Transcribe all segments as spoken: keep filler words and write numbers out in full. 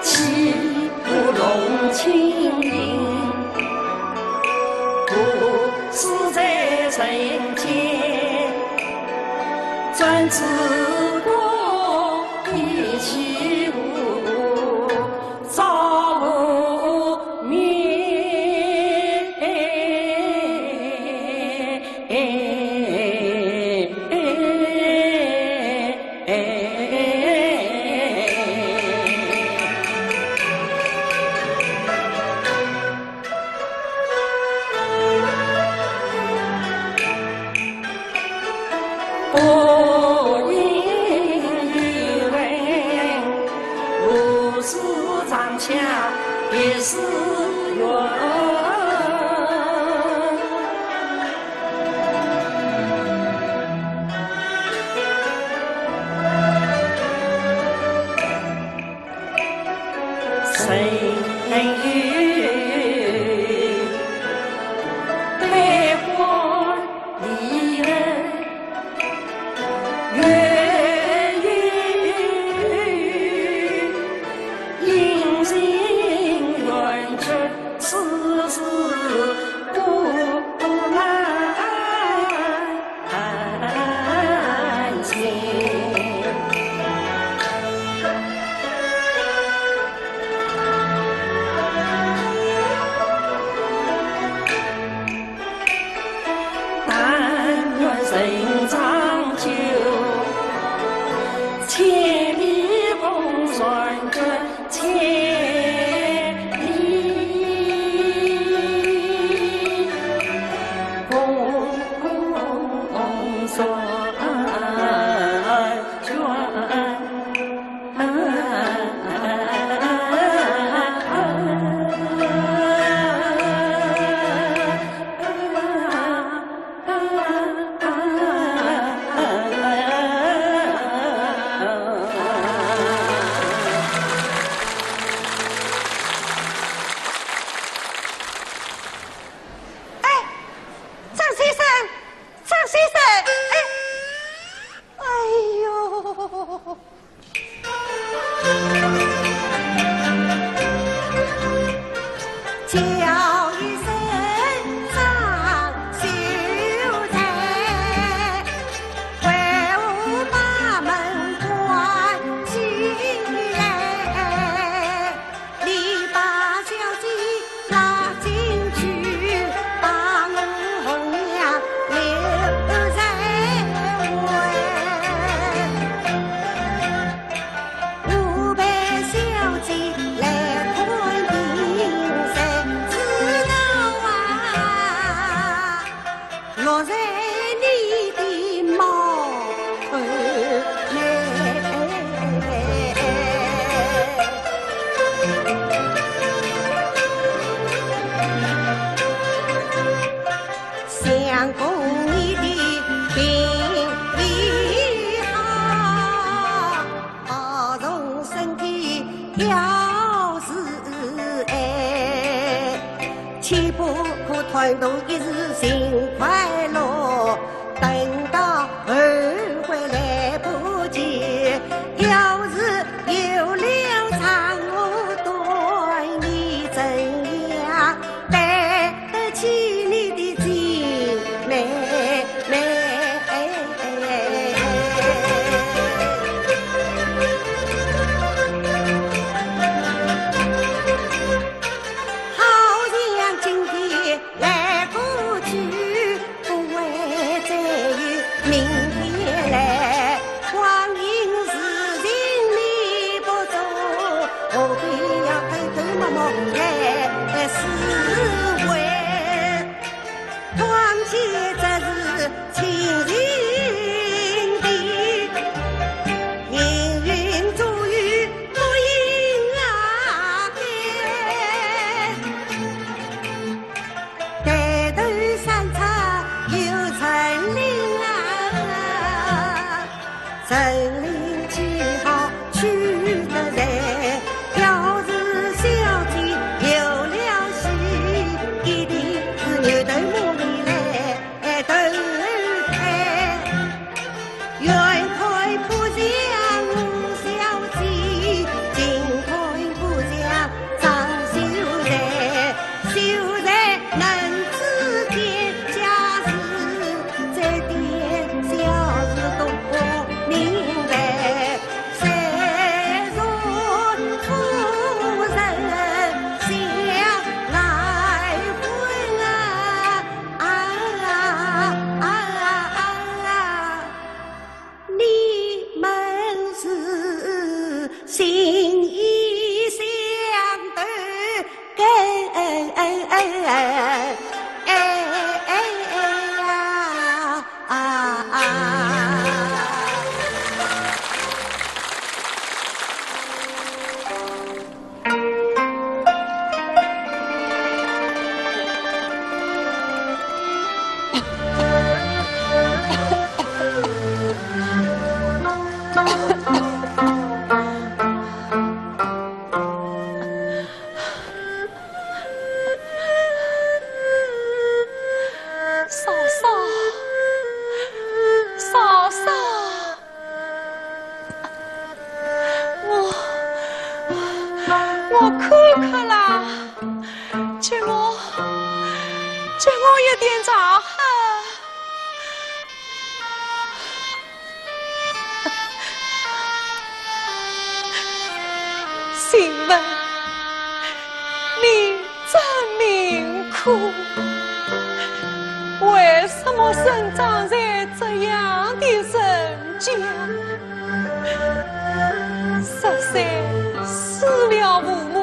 岂不弄清影，不是在人间，专自古一起舞，照无眠。 不应于人，无事长枪别时圆。谁与悲欢离合？ 月有阴晴圆缺，此事不难行。 但愿人长久，千里共婵娟，千里共婵娟。 哎，张先生，张先生，哎，哎呦！ 叫一声张秀才，为我把门关起来。你把小姐拉进去，把我红娘留在外。 我陪小姐来看病，谁知道啊，落在你的帽后面。 相公你的病未好，从身体要是爱，切不可贪图一时寻快乐，等到后悔来不及。要是有了伤，我对你怎样？ 对得起你的亲妹妹。好像今天来过人领几好娶得来，要是小姐有了喜，一定是牛头马尾来投胎。远看不像小姐，近看不像张秀才。 秀才能指点家事，这点小事都不明白。谁说夫人想赖婚啊？啊啊啊啊！ 你们是心意相投，哎哎哎哎哎哎哎呀啊啊！嫂嫂，嫂嫂。 我，我看看啦，给我，给我一点茶喝。请问你真命苦，为什么生长在这样的人 家。十岁死了父母，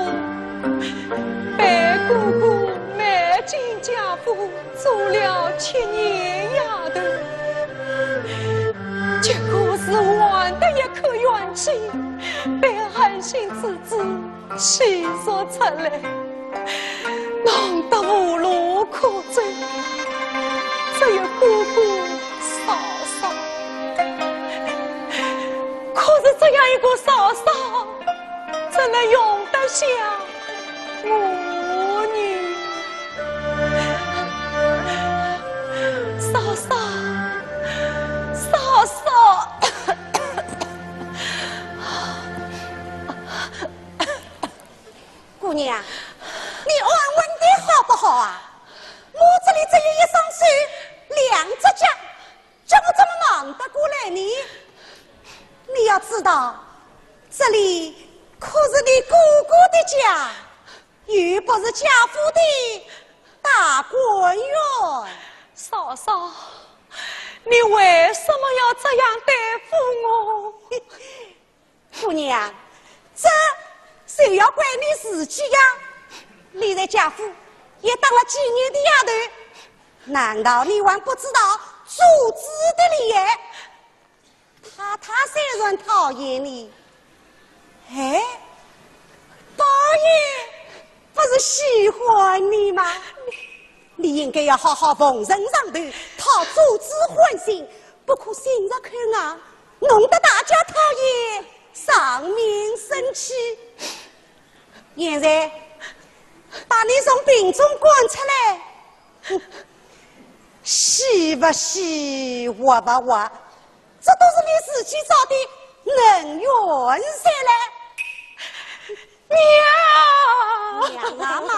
被哥哥卖进贾府做了七年丫头。结果是换得一口冤气，被韩信之子 气说出来，弄得无路可走，只有哥哥嫂嫂。可是这样一个嫂嫂，怎能容得下我呢？嫂嫂，嫂嫂。 姑娘，你安稳点好不好啊？我这里只有一双手，两只脚，叫我怎么忙得过来呢？你要知道，这里可是你哥哥的家，又不是贾府的大观园。嫂嫂，你为什么要这样对付我？ 姑娘，这就要怪你自己呀！你在贾府也当了几年的丫头，难道你还不知道主子的厉害？太太虽然讨厌你，哎，宝玉不是喜欢你吗？你应该要好好奉承上头，讨主子欢心，不可信实口硬， 弄得大家讨厌，上面生气。现在把你从病中赶出来，哼，喜不喜，活不活，这都是你自己找的能怨噻嘞。 娘！娘啊妈，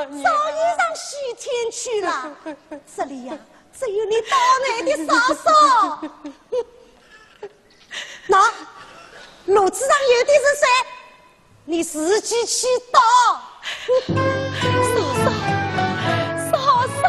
娘！早已上西天去了。这里呀，只有你倒霉的嫂嫂。喏，炉子上有的是水，你自己去倒。嫂嫂，嫂嫂。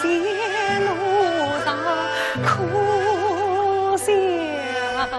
前路上苦相逢。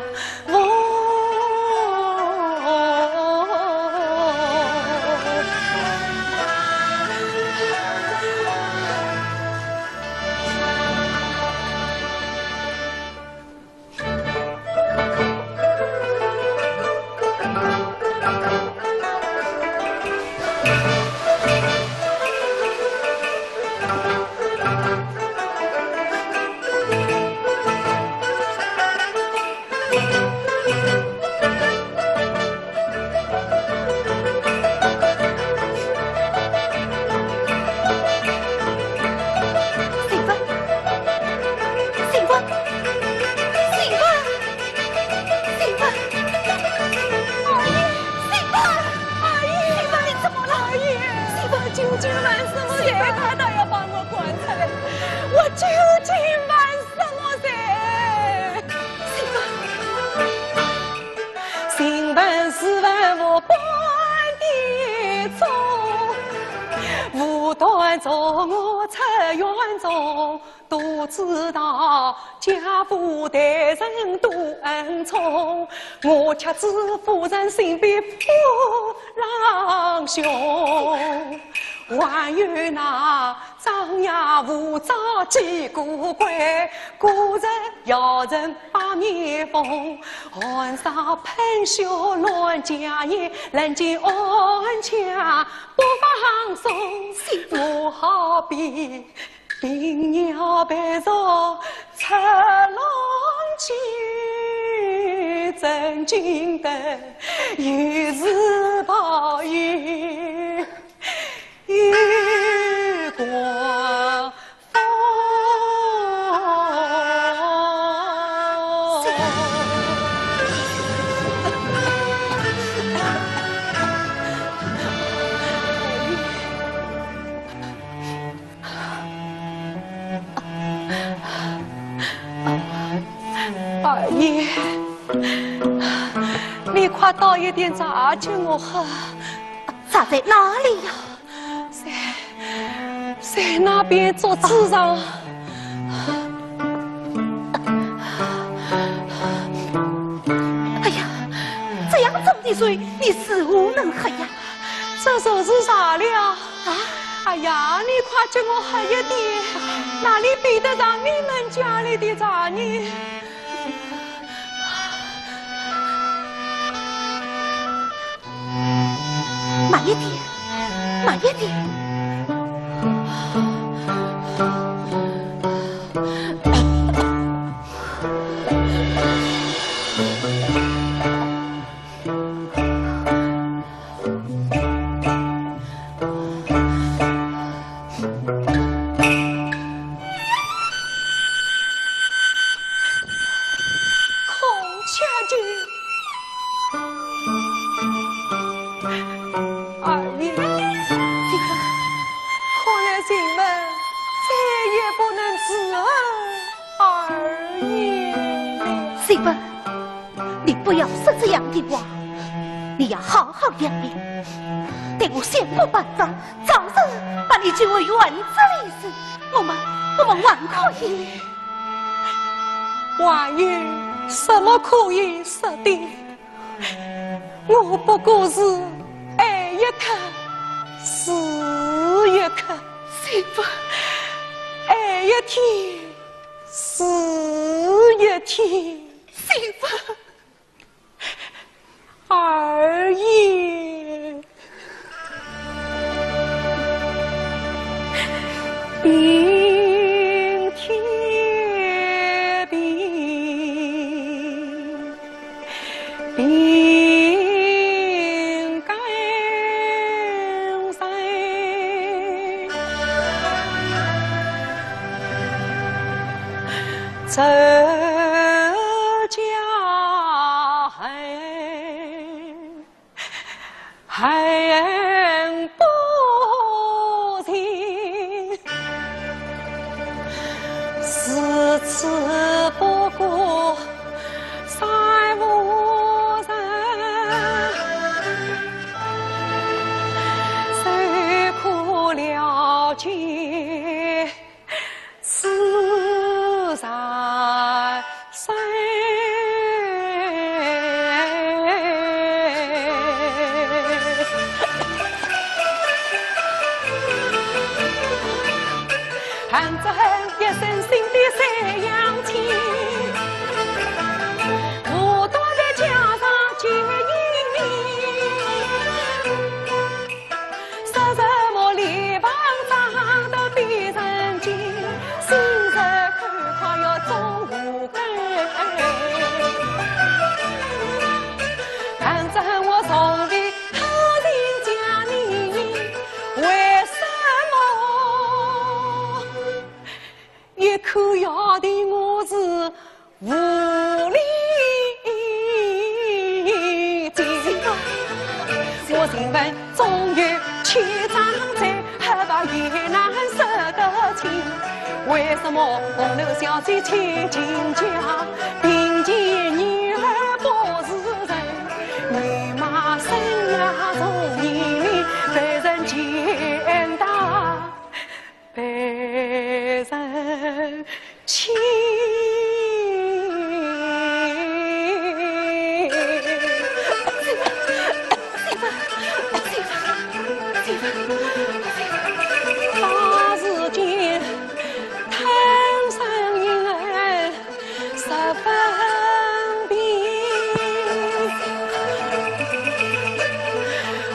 媳妇，你怎么了？媳妇，究竟发生什么事？媳妇，他倒要把我赶出来，我究竟犯什么罪？媳妇。二爷，你快倒一点茶给我喝。茶在哪里呀？在，在那边桌子上。哎呀，这样重的水，你如何能喝呀？这就是茶了。啊？哎呀，你快给我喝一点，哪里比得上你们家里的茶呢？ 慢一点，慢一点。孔雀就。二爷，看来人们再也不能伺候二爷了。媳妇，你不要说这样的话，你要好好养病，待我想个办法，早日把你救回原籍里去。 我们，我们还可以。还有什么可以说的？我不过是挨一刻是一刻，媳妇，挨一天是一天，媳妇。 二爷。冰天冰，冰干山。 这家恨，恨不尽，如此不过三五日，谁可了解？一身新的三样青，牡丹在墙上结阴影。说什么篱笆长得比人精，新人看她要种无根。反正我从未 他人家里，为什么一口咬定我是狐狸精？我请问总有七张嘴，何必也难说得清？为什么红楼小姐千金家，并肩女儿不是人？ 你妈生呀重年龄，被人践踏，被人欺。到如今，汤山人 十分平。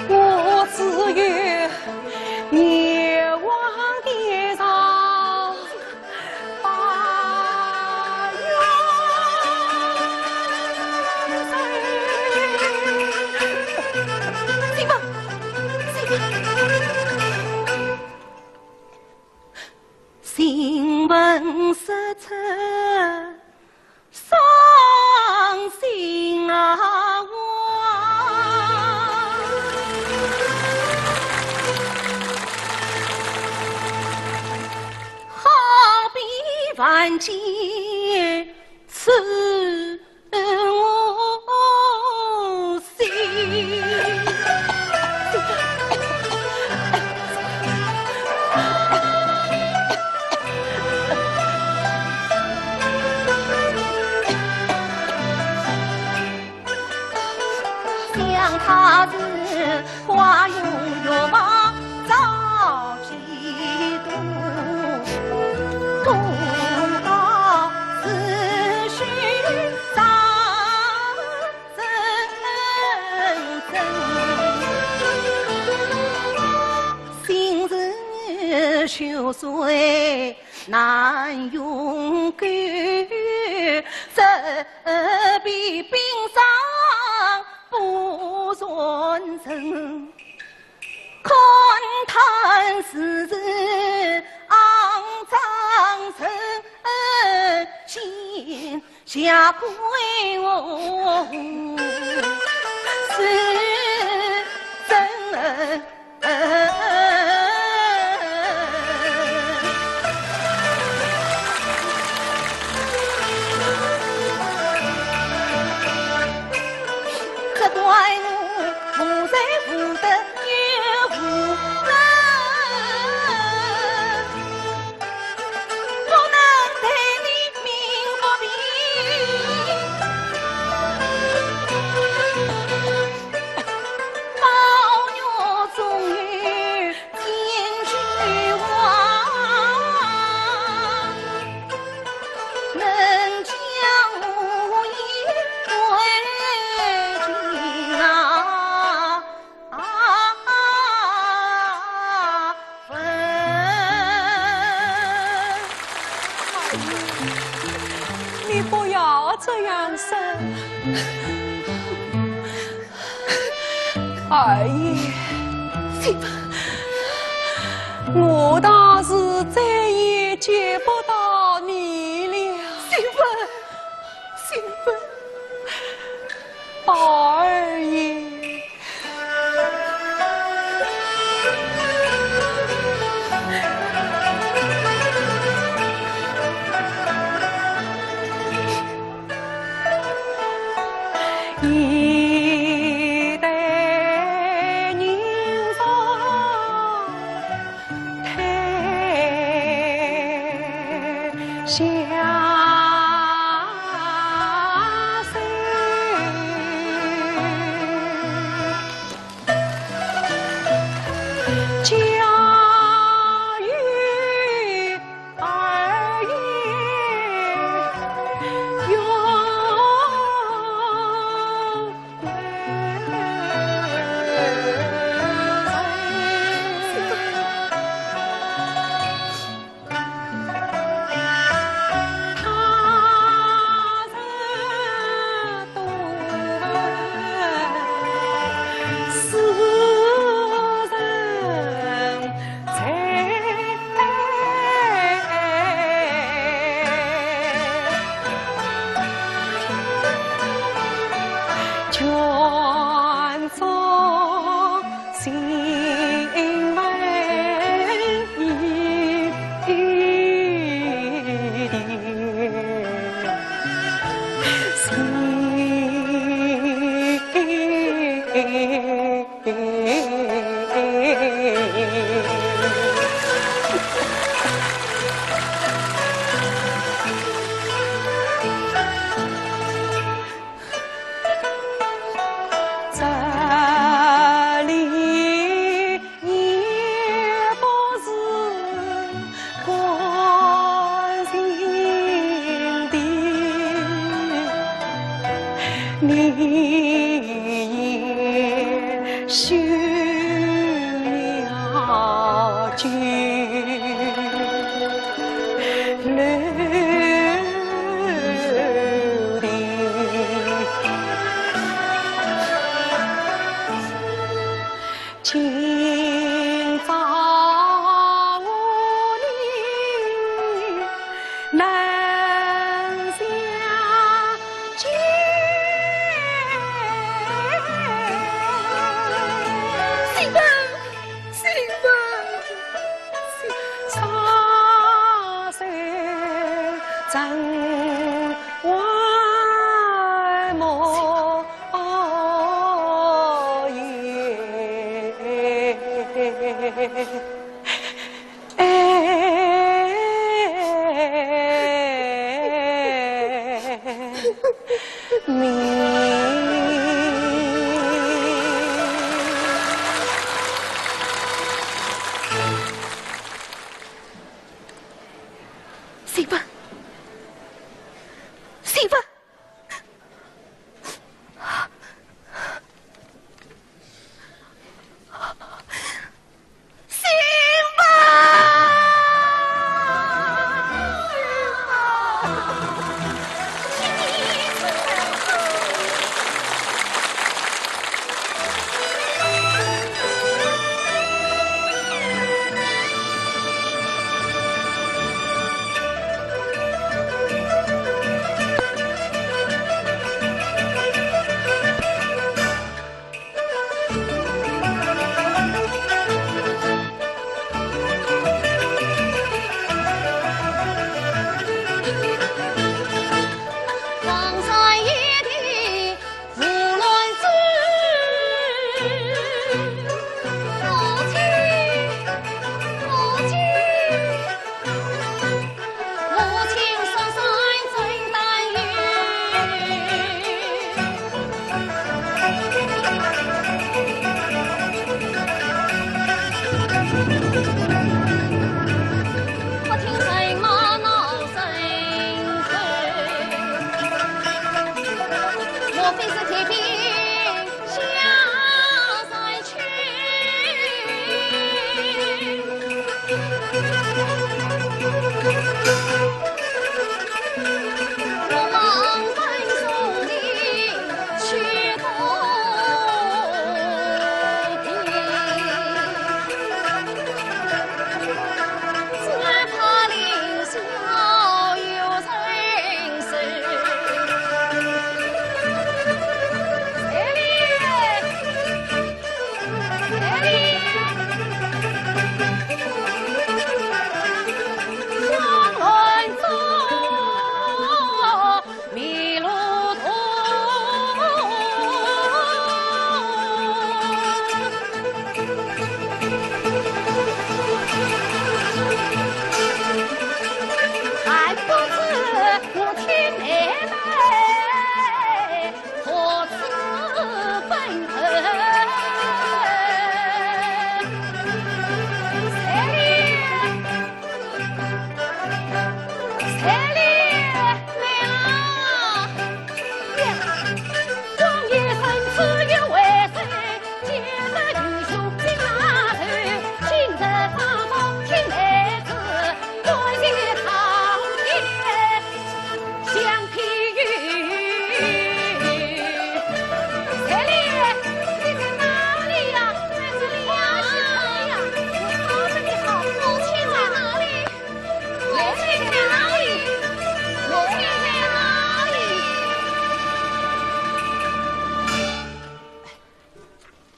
我只有阎王殿上把冤仇。媳妇，媳妇。 新闻说出伤心啊话，好比万箭 刺我心。想她是花容月貌早几度，公道自是伤人真。心似秋水难永久，这 比冰霜不传人。看她时时昂张神仙，下跪我是真。 这怪我无罪无德又无能，不能对你鸣不平。 宝玉终于千句话，能将我也推进啊。 你不要这样说。二爷，媳妇，我大是再也见不到你了。媳妇，媳妇，宝二爷。 一代人上 退下手，家有儿你也休了情。 今朝我与你能相见。兴奋，兴奋，兴奋。 兴奋，兴奋。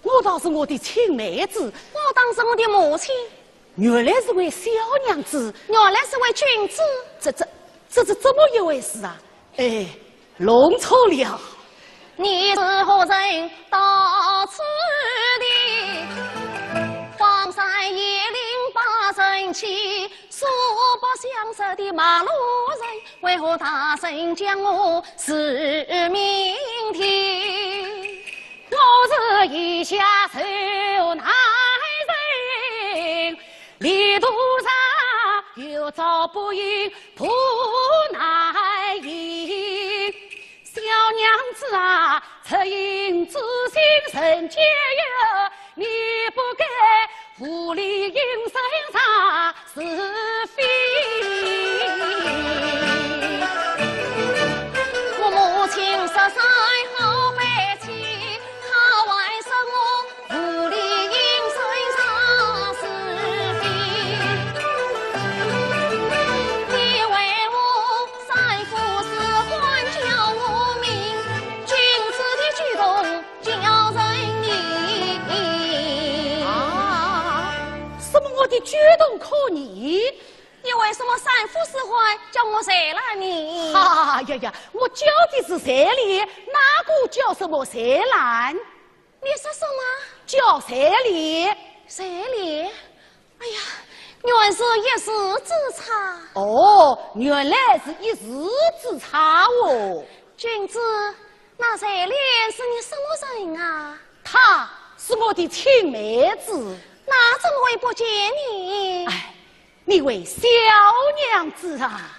我当是我的亲妹子。我当是我的母亲。原来是位小娘子。原来是位君子。这，这，这是怎么一回事啊？哎，弄错了。你是何人到此地？荒山野岭把人欺，素不相识的陌路人，为何大声将我是名的？ 我是倭下受难人，旅途上有遭不幸苦难行。小娘子啊，只因知心人皆有，你不该无理因人查是非。我母亲实在好悲戚，她还说我无理因人查是非。你为我三呼四唤叫我名，君子的举动叫人疑。啊，什么我的举动可疑？你为什么三呼四唤叫我瑞兰呢？哎呀呀，我叫的是瑞丽，哪个叫什么瑞兰？你说什么？叫瑞丽。瑞丽？哎呀，原是一字之差。哦，原来是一字之差哦。君子，那瑞莲是你什么人啊？她是我的亲妹子。那怎么会不见你？哎，你位小娘子啊，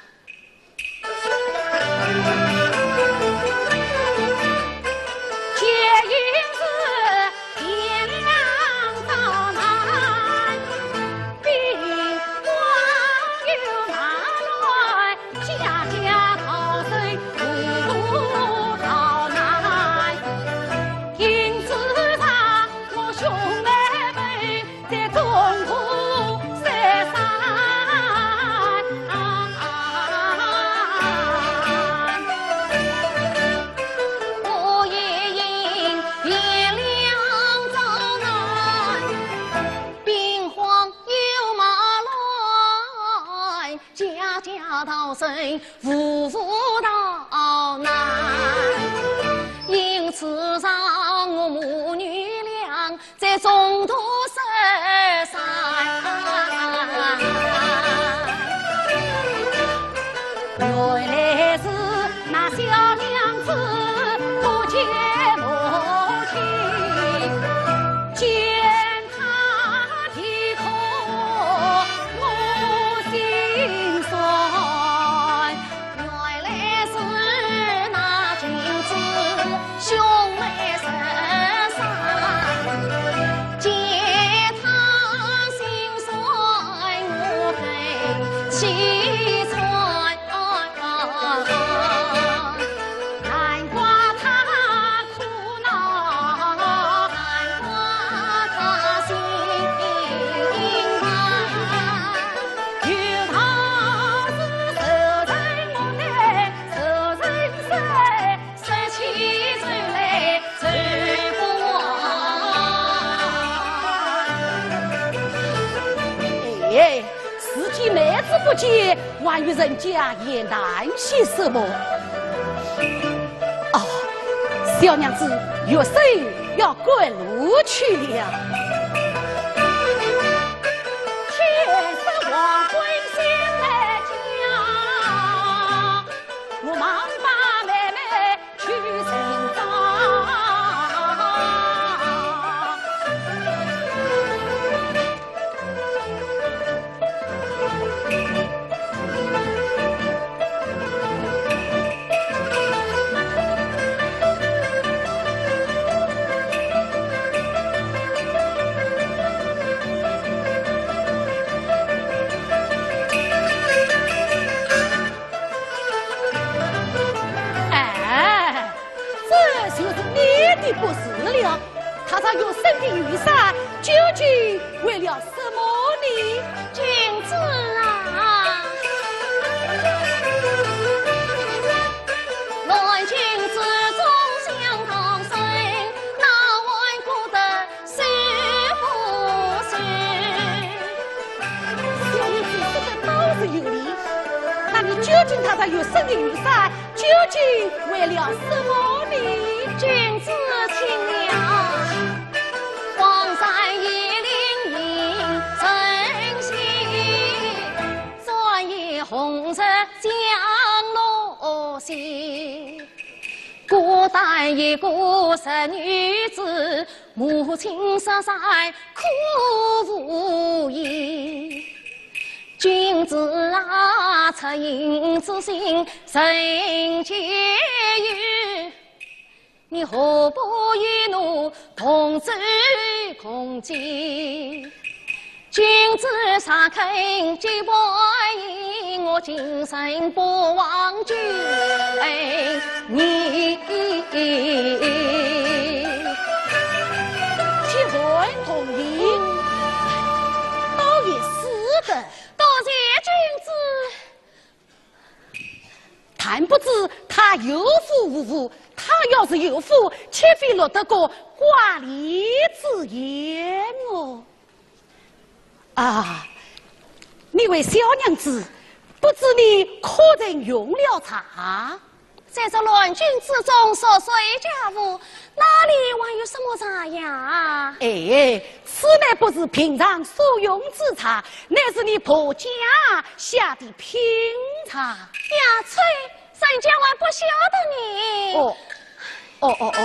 原来是那小娘子不见母亲，见她啼哭我心酸。 原来是那君子兄妹十三，见他心酸我更气酸。难怪他 苦恼，难怪他心烦。有道是仇人莫对仇人说，说起仇来仇不忘。哎，自己妹子不见，还与人家言谈些什么？ 哦，小娘子，月色要赶路去了。天色黄昏醒来家，我忙把妹妹去寻找。 哎，这就是你的不是了。她在月色的雨伞，究竟为了什么呢？君子啊，乱君子总想逃生，哪还顾得 是不是？小娘子说的倒是有理，那你究竟踏着月色的雨伞，究竟为了什么呢？君子听了，荒山野岭寻人迹，转眼红日降落西。 孤单一个弱女子，母亲实在苦无依。君子啊，恻隐之心，人皆有。你何不与奴同舟共济？君子rat肯结伴，我今生不忘君恩义。既然同意，倒也使得。多谢君子。 但不知他有夫无妇，他要是有夫，岂非落得个寡丽之嫌哦。啊，你位小娘子，不知你可曾用了茶？在这乱军之中，谁家无，哪里还有什么茶呀？哎，此乃不是平常所用之茶，乃是你婆家 下的品茶。呀，啐，人家还不晓得呢。哦，哦，哦，哦。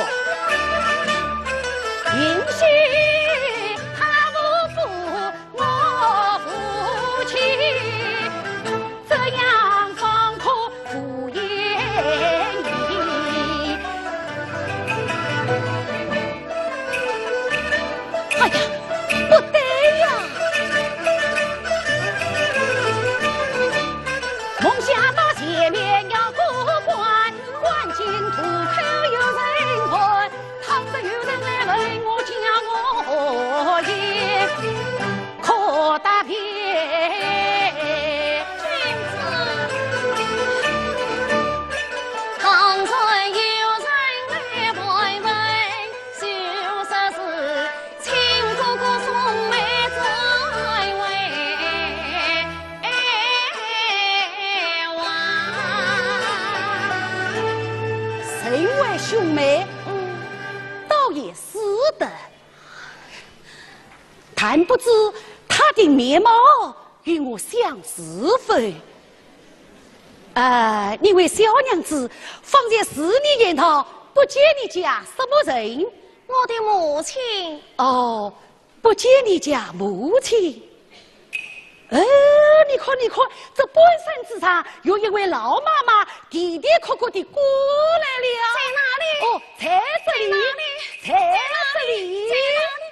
哎呀，不对呀！ 成为兄妹，嗯，倒也使得。但不知他的面貌与我相似否？呃，你位小娘子，方才是你言道，不见你家什么人？我的母亲。哦， 不见你家母亲。呃，你看，你看，这半山之上有一位老妈妈，啼啼哭哭地过来了。在哪里？哦，在这里，在哪里？在这里。在哪里？在哪里？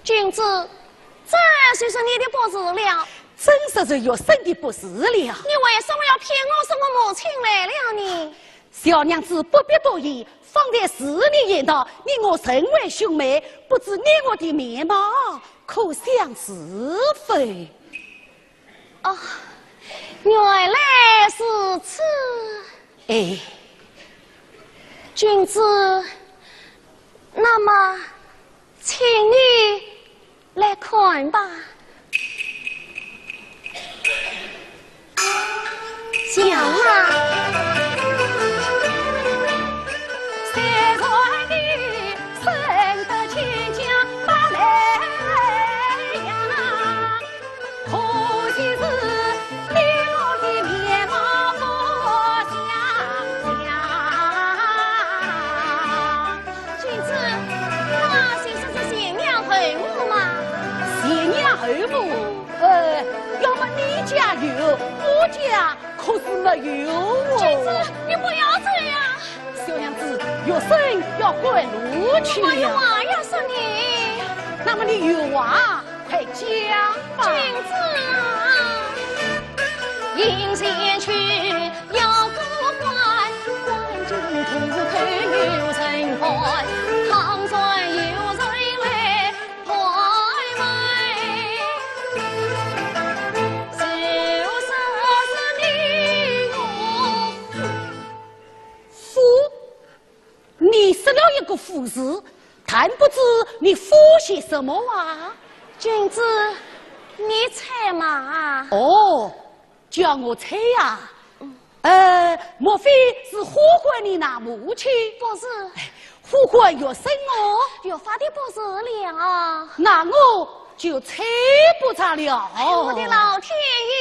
君子，这就是你的不是了。真是肉身的不是了。你为什么要骗我说我母亲来了呢？ 小娘子不必多言，方才是你言道，你我成为兄妹，不知你我的面貌可相似否？哦，原来如此。哎。君子，那么，请你 来看吧。小啊。君子，那就是这贤娘后母嘛。贤娘后母？呃，要么你家有，我家可是没有哦。君子，你不要这样。小娘子，肉身要赶路去了。我有话要说你。那么你有话 快讲吧。君子啊，夫？ 你说了一个夫字，但不知你夫些什么啊？君子，你猜嘛。哦，叫我猜呀？嗯。呃，莫非是呼唤你那母亲？不是。哎，呼唤肉身哦？越发的不是了。那我 就猜不着了。哎呦，我的老天爷！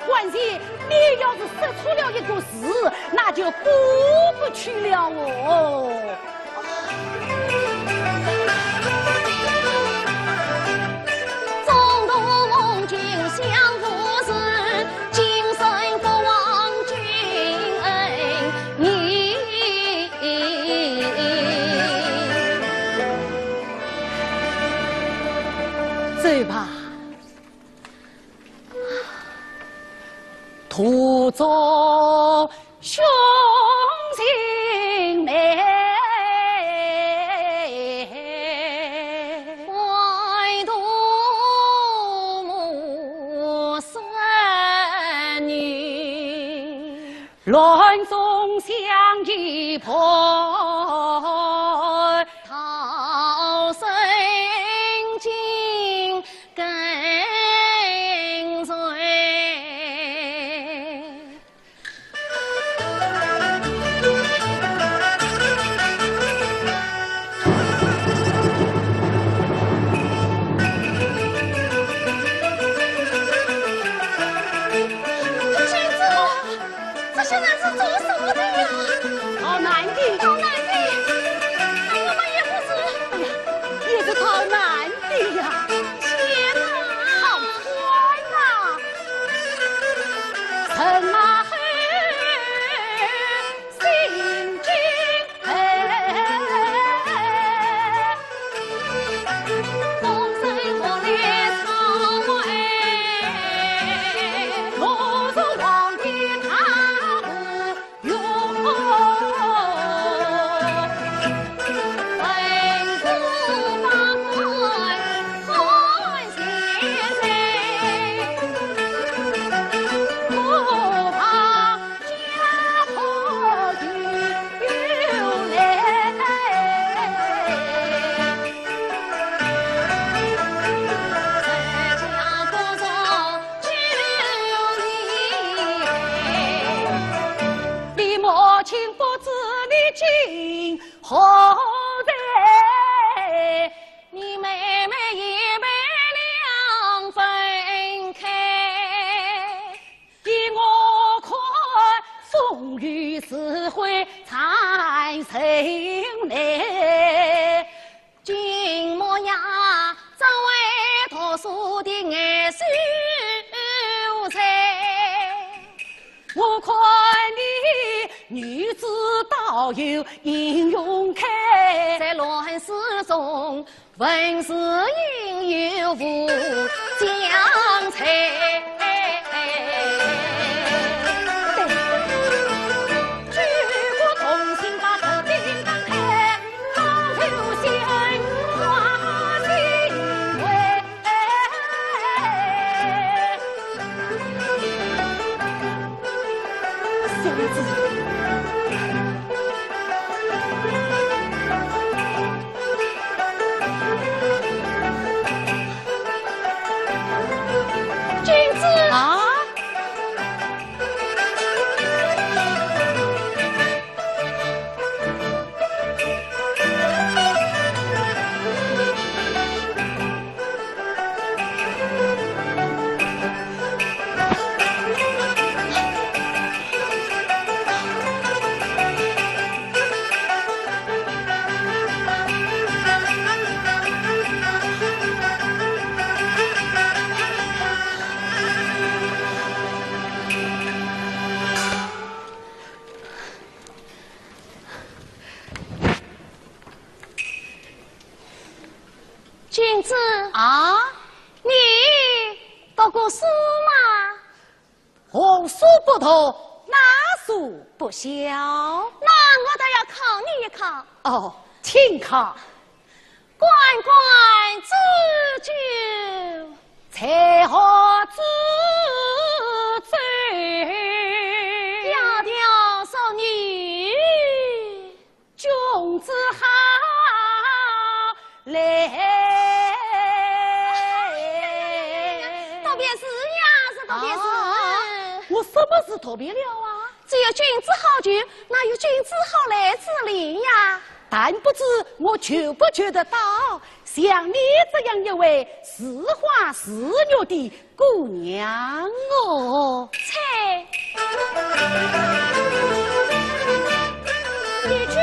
关键，你要是说错了一个字，那就过不去了哦。走吧。 途中兄情难为，独母孙女，乱中相依伴，逃生境 跟随。君子，这些人是做什么的呀？逃难的。逃难的？那我们也不是。哎呀，也是逃难的呀。天哪！好惨呐！人马后，心惊胆战。 你母亲不知你今何在，你妹妹也被娘分开。 依我看，风雨自会产生来。君莫呀，这位读书的爱秀才，我看你女子倒有英雄开，在乱世中 文字应有武将才。举国同心把头顶打开，保留鲜花心为。 小子。君子。啊？ 君子。啊？你读过书吗？何书不读，哪书不晓？那我倒要考你一考。哦，请考。关关雎鸠，在河之洲。窈窕淑女， 君子好逎。读别字呀，是读别字。啊，我什么字读别了啊？只有君子好逎，哪有君子好逎之理呀？但不知我求不求得到像你这样一位似花似玉的姑娘哦。切！一句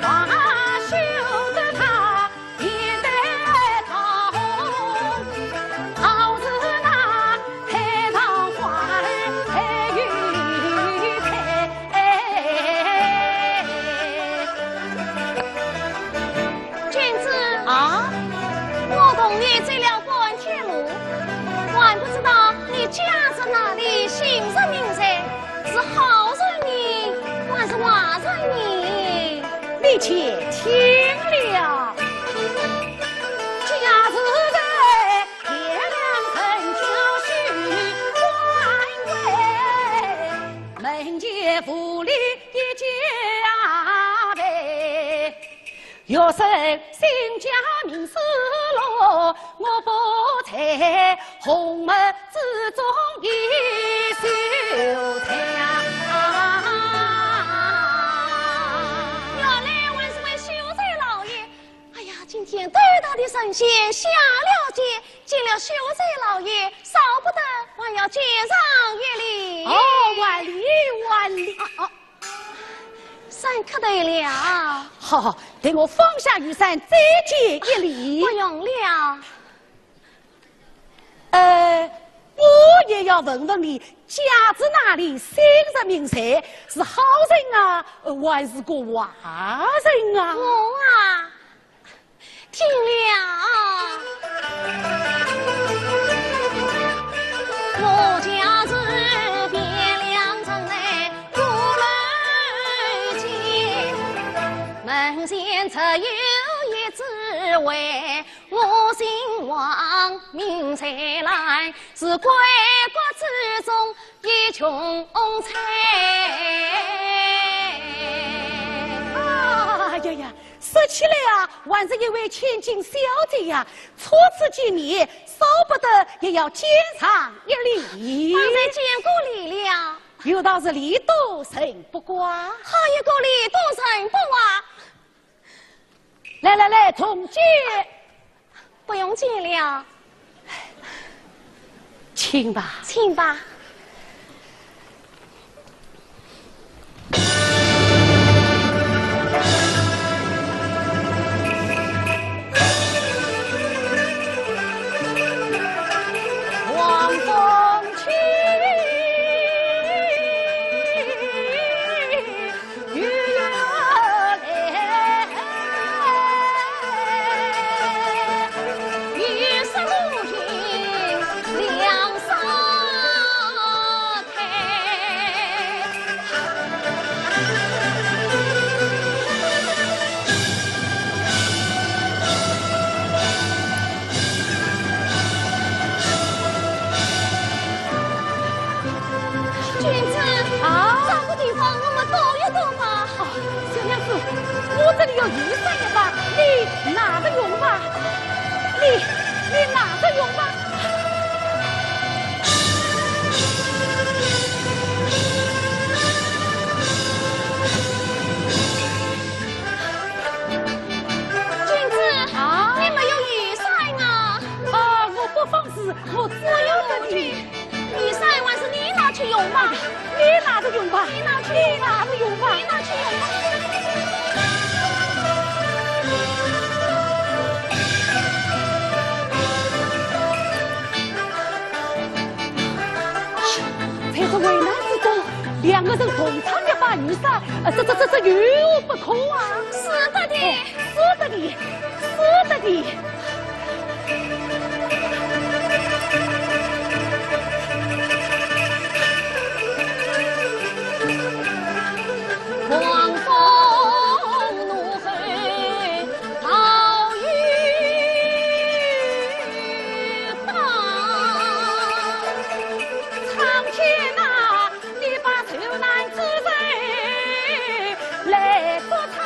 话休得他 君子啊，我同你走了半天路，还不知道你家住哪里，姓甚名谁，是好人呢，还是坏人呢？你且听了。 原来还是位秀才老爷。 哎呀，今天斗大的神仙下了界，见了秀才老爷，少不得还要见上一礼。哦，万礼，万礼。啊，哦，三磕头了。好，好，待我放下雨伞，再见一礼。不用了。 呃，我也要问问你，家住哪里，姓甚名谁，是好人啊，呃，还是个坏人啊？我啊，听了。我家住汴梁城内鼓楼街，门前只有一纸回， 我姓王，名翠兰，是闺阁之中一穷才。哎呀呀，说起来啊，还是一位千金小姐呀，初次见面，少不得也要见上一礼。方才见过礼了。有道是礼多人不怪。好一个礼多人不怪。 来来来，同进。不用见了。请吧。请吧。君子，啊？找个地方我们躲一躲吧。哦，小娘子，我这里有雨伞的吧，你拿着用吧。你，你拿着用吧。 君子，啊？你没有雨伞啊？啊，我不妨事，我只有这里。雨伞还是你拿去用吧。你拿着用吧，你拿去用吧，你拿着用吧，你拿去用吧。 在这危难之中，两个人同撑一把雨伞，呃，这这这这有何不可啊？是的的。哎，是的的，是的的。 狂风怒吼暴雨大，苍天啊，你把受难之人来作证。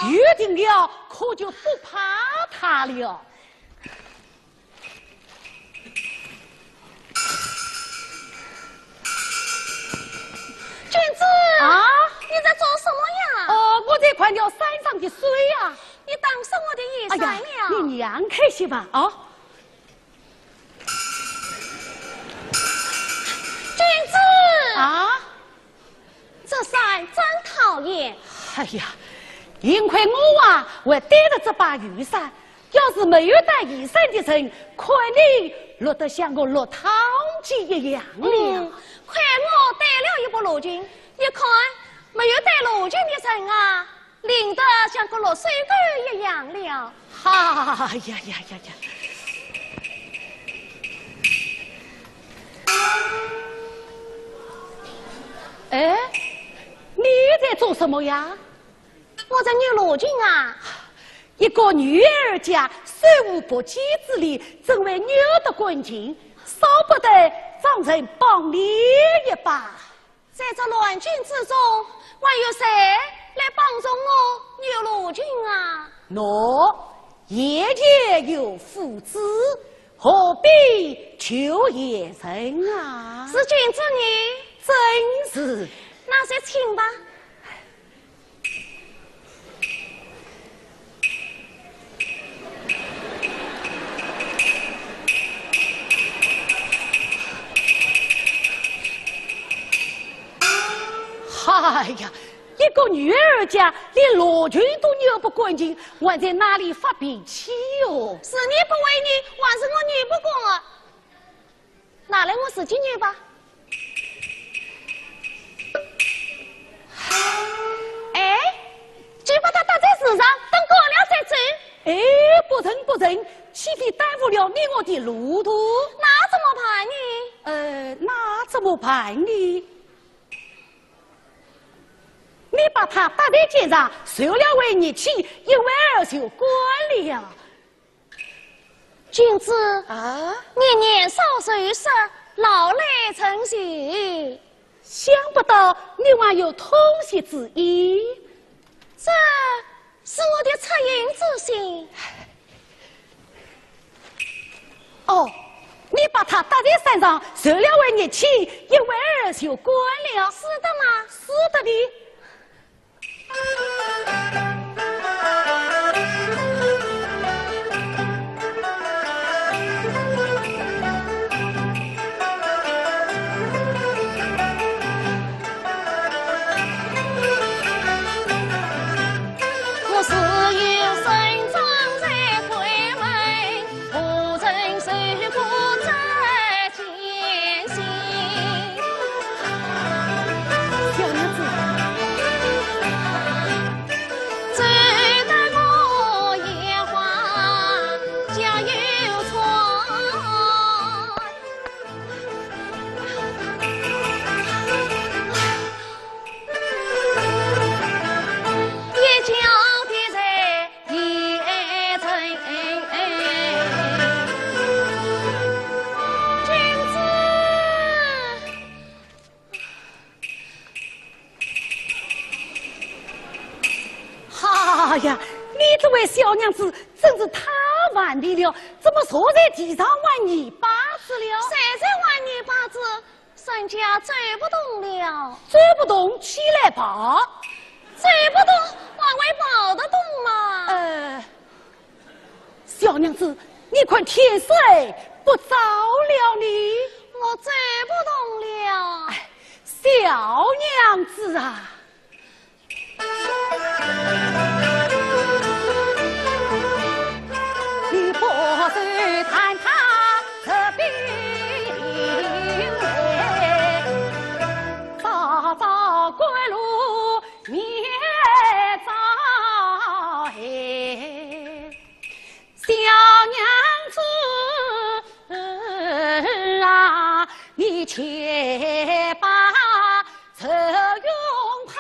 有定了，可就不怕他了。君子，啊？你在做什么呀？哦，我在看着山上的水呀。你打湿我的衣衫了。哎呀，你让开些吧，啊。 君子！啊？这山真讨厌。哎呀，幸亏我啊，还带了这把雨伞。要是没有带雨伞的人，看你落得像个落汤鸡一样了。嗯，亏我带了一把罗巾，你看，没有带罗巾的人啊， 淋得像个落水狗一样了。哎呀呀呀呀！哎，你在做什么呀？我在扭罗巾啊。一个女儿家，手无缚鸡之力，怎会扭得干净？少不得让人帮你一把。 在这乱军之中，还有谁来帮助我扭罗巾啊？喏，爷爷有夫子，何必求别人啊？是君子你？正是。那就请吧。 哎呀，一个女儿家连罗裙都扭不干净，还在那里发脾气哟？是你不会扭，还是我扭不过啊？ 拿来我自己扭吧。哎，就把它搭在树上，等干了再走。哎，不成，不成，岂非耽误了你我的路途？那怎么办呢？呃，那怎么办呢？你把它搭在肩上，受了为逆妻，一会儿就干了。 君子，啊？你年少受伤，老来成疾。想不到你还有痛惜之意。这是我的恻隐之心。哦，你把它搭在山上，受了为逆妻，一会儿就干了。是的吗？是的呢。 我自有生长在鬼门，无人受过这 小娘子。哎呀，你这位小娘子真是太顽皮了，怎么坐在地上玩泥巴子了？谁在玩泥巴子？ 人家走不动了。走不动，起来吧。走不动，还会跑得动吗？呃，小娘子，你看天色不早了呢。我走不动了。哎，小娘子啊。 你不去谈他这病危，早早赶路灭灶黑。小娘子啊，你且把 愁云抛，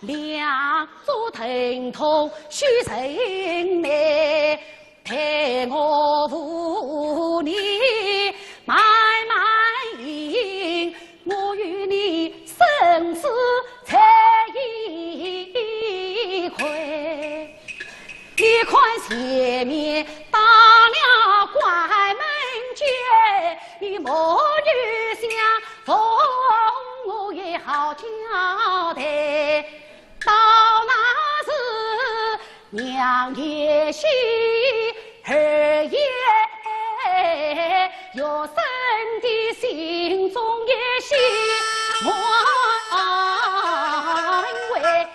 两足疼痛须成内，待我扶你慢慢行，我与你生死在一回。一看前面到了关门前，你母女相逢，我也好交代。到那时娘也喜，儿也悦，学生的心中也喜，满怀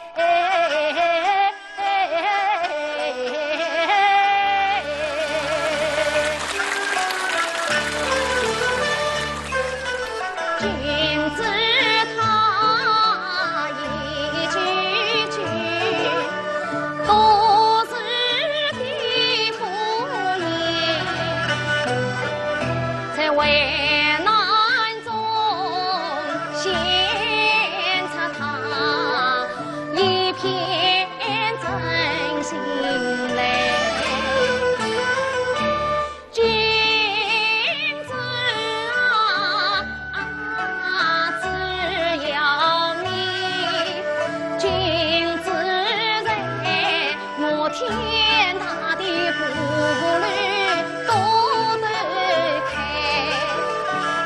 君子他一句句，都是地府言。在危难中显出他一片真心来。 君子啊，只要你君子在，我天大的顾虑都得开。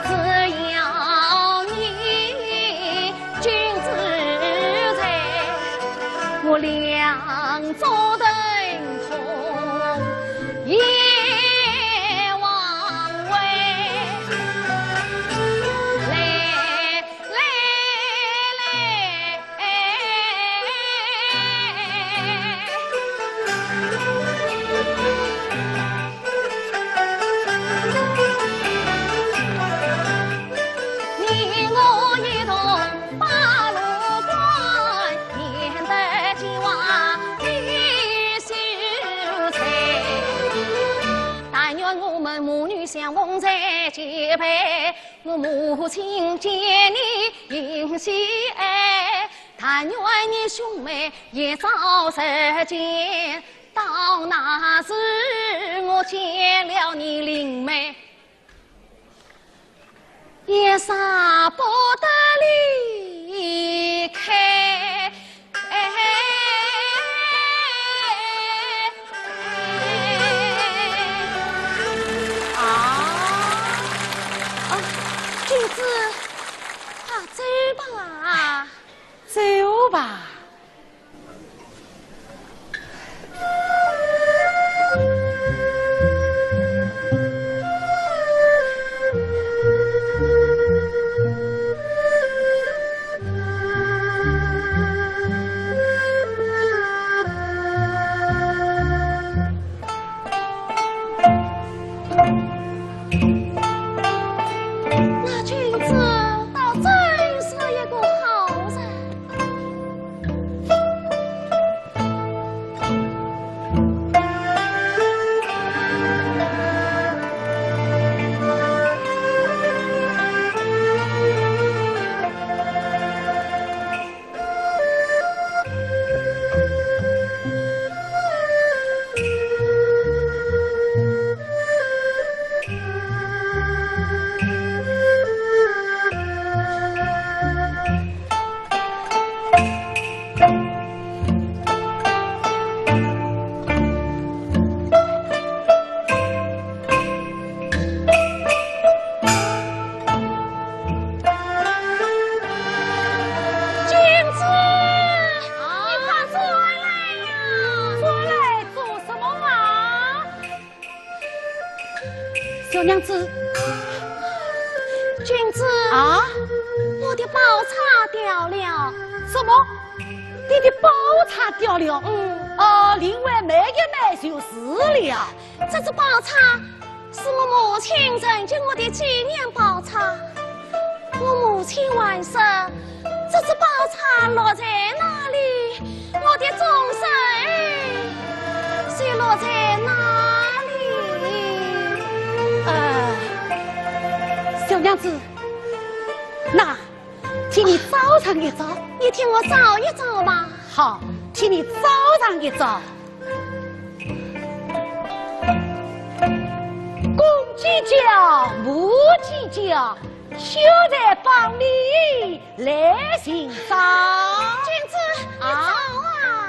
只要你君子在，我两座灯筒 也枉费。来，来，来。你我一同把路过，免得见我的羞愧。 但愿我们母女相逢在结拜，我母亲见你应喜爱。但愿你兄妹也早日见，到那时我见了你林妹， 也舍不得离开。啊，啊，君子，啊，走吧。 走吧。那君子倒真是一个好人。 君子，你快转来呀！转来做什么啊？小娘子。君子。啊？我的宝钗掉了。什么？你的宝钗掉了？嗯。哦，另外买一买就是了。 这只宝钗是我母亲赠给我的纪念宝钗。我母亲还说，这只宝钗落在哪里，我的终身就落在哪里。呃，小娘子，那 替你找上一找。你替我找一找吧。好，替你找上一找。公鸡叫，母鸡叫，秀才帮你来寻找。君子，你找啊。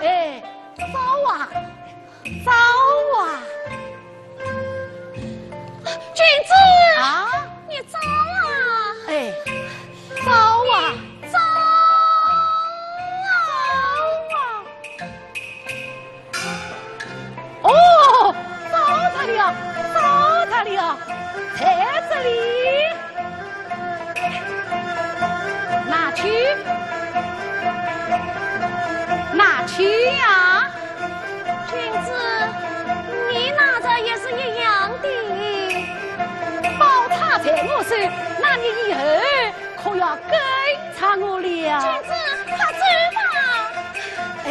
哎，找啊，找。君子，啊？你招啊？哎，招啊，招啊，招啊！哦，招着了，招着了，在这里。拿去，拿去呀！ 君子，你拿着也是一样的。宝钗在我手，那你以后可要跟着我了。君子，快走吧。哎，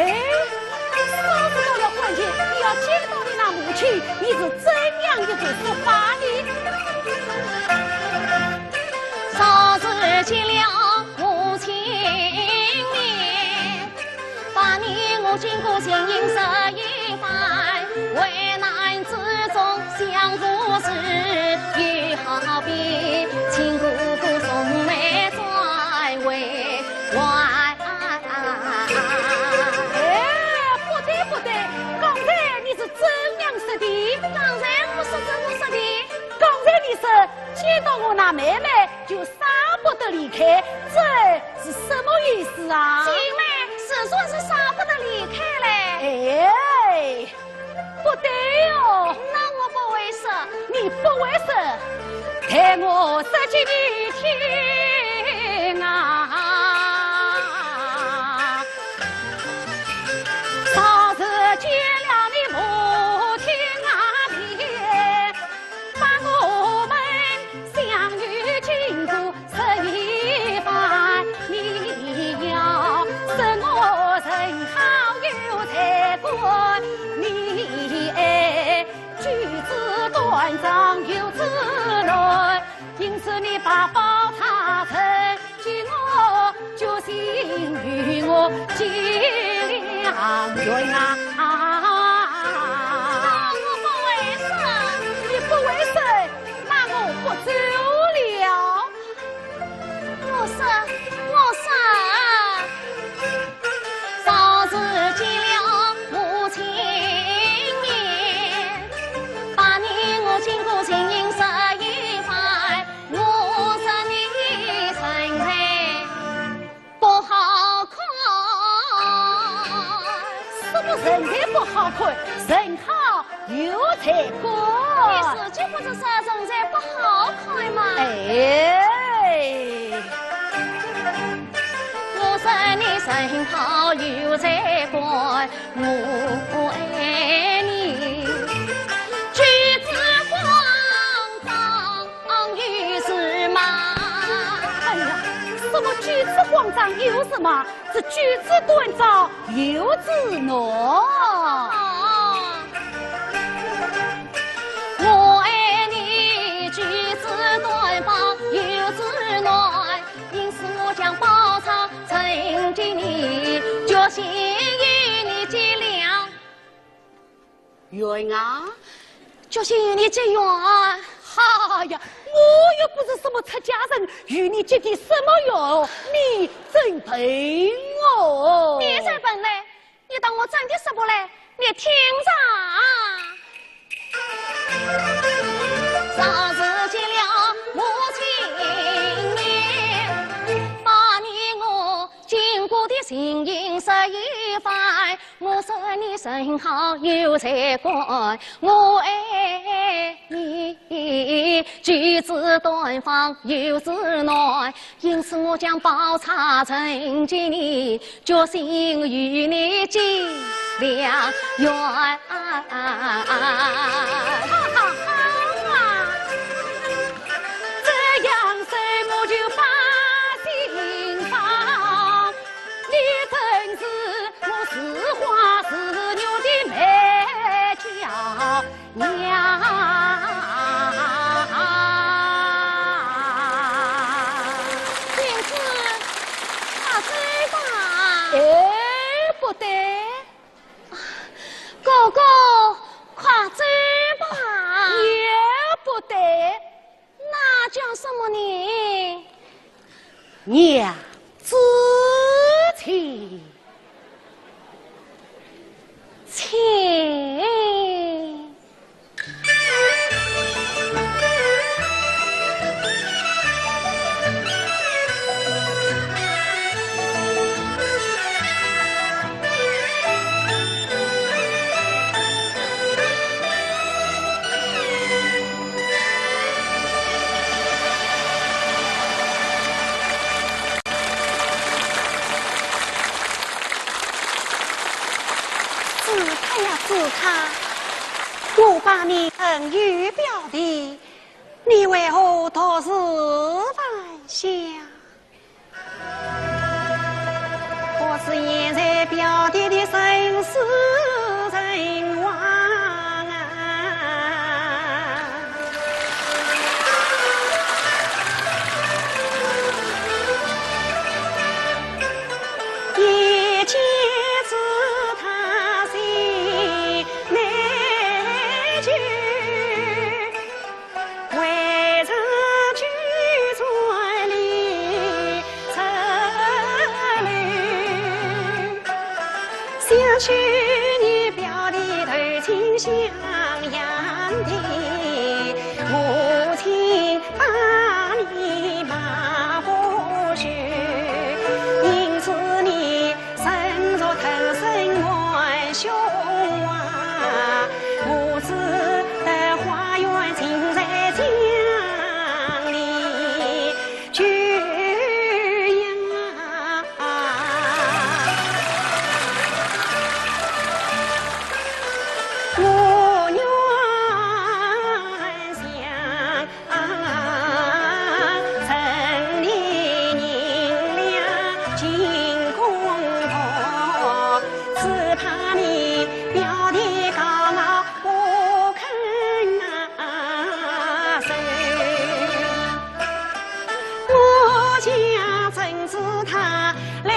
嫂子到了关前，你要见到你那母亲，你是怎样一个说法呢？嫂子见了母亲面， 把你我经过情形说一番，危难之中相扶持，又好比亲哥哥从没转回还。哎，不对不对，刚才你是怎样说的？刚才我是怎么说的？刚才你说见到我那妹妹就舍不得离开，这是什么意思啊？姐妹，是说是舍不得离开嘞。哎，不对哦。那我不会说。你不会说，待我说给你听啊。早日见了你母亲啊面，把我们相遇经过 说一番，你要说我人好又才干，你哎举止端庄又自然，因此你把宝钗呈给我，决心与我结良缘啊。那我不会说。你不会说，那我不走了。 我说，我说，早日见了母亲面，把你我经过情形说一番，我说你身材不好看。什么身材不好看？人好 有才干。你自己不是说人才不好看吗？哎。我说你人好有才干，我爱你举止端庄有自慢。哎呀，什么举止端庄有自慢？ 这举止端庄有自然。我爱你举止端庄有自然，因此我将宝钗呈给你，决心与你结良 缘啊？决心与你结缘。哎呀，我又不是什么出家人，与你结的什么缘？你真笨哦！你才笨嘞！你当我真的说不来？你听着啊！早日见了母亲面，把你我经过的情形说一番， 我说你人好有才干，我爱你举止端庄有自然，因此我将宝钗呈给你，决心与你结良缘。好好好啊！这样说我就把心放。 你真是我似花似玉的美娇娘。君子，快走吧。哎，不对。哥哥，快走吧。也不对。 那叫什么呢？娘子情。情。子泰呀，子泰，我把你恩于表弟，你为何独自还乡？我是现在表弟的生死存亡啊！ 一见子泰心难久，为着举转离愁。想起你表弟投亲襄阳的，母亲 把你骂不休，因此你身着藤绳还兄啊，母子的花园尽在墙里。 去呀，我愿想啊，城里银两进宫夺，只怕你表弟高傲不肯啊受。 我家曾子泰来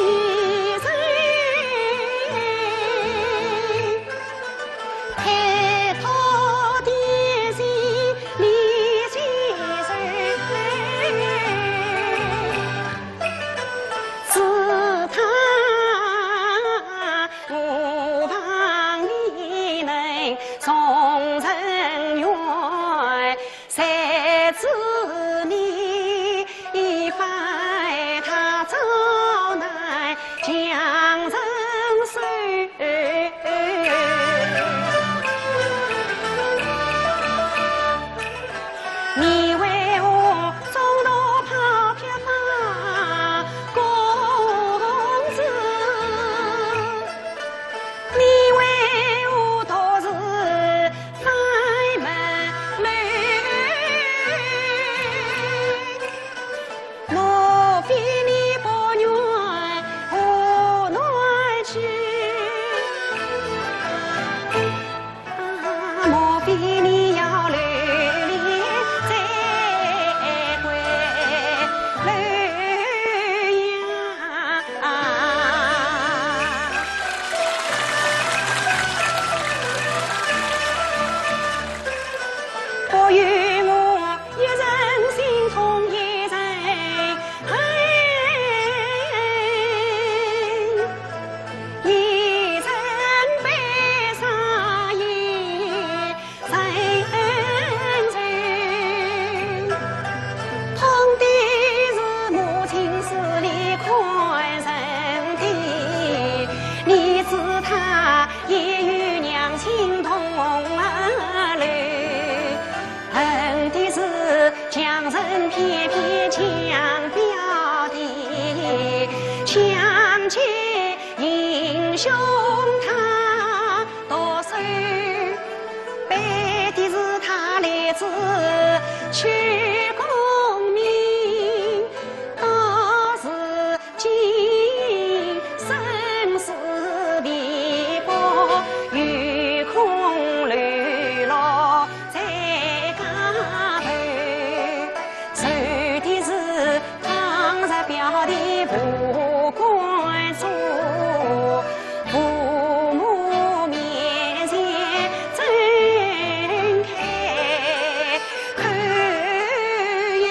一人，太托爹心里接受。子泰，我望你能重伸冤， 谁知你拜他遭难强人手。你为何中途抛撇把公子？ 你为何独自返门楼？莫非你不愿河南去？啊，莫非你要流连在归楼呀？ 啊，不与我一人心痛一人恨，一人悲伤一 人人。痛的是母亲死里看人的，你知她也与娘亲同流。恨的是强人偏偏强表弟，强奸英雄他 剁手，背的是他来自去功名，到如今生死未卜，有空流落在街头。 愁的是，倘若表弟不敢做，父母面前怎开口呀？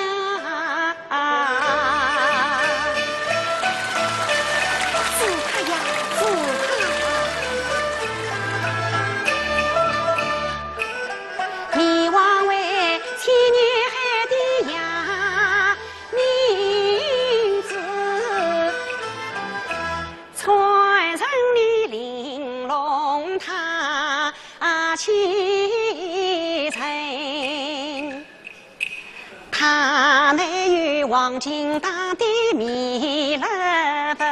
子泰呀，子泰啊！ 你枉为千年海的夜明珠，传人你玲珑塔前程。塔内有黄金打的弥勒佛，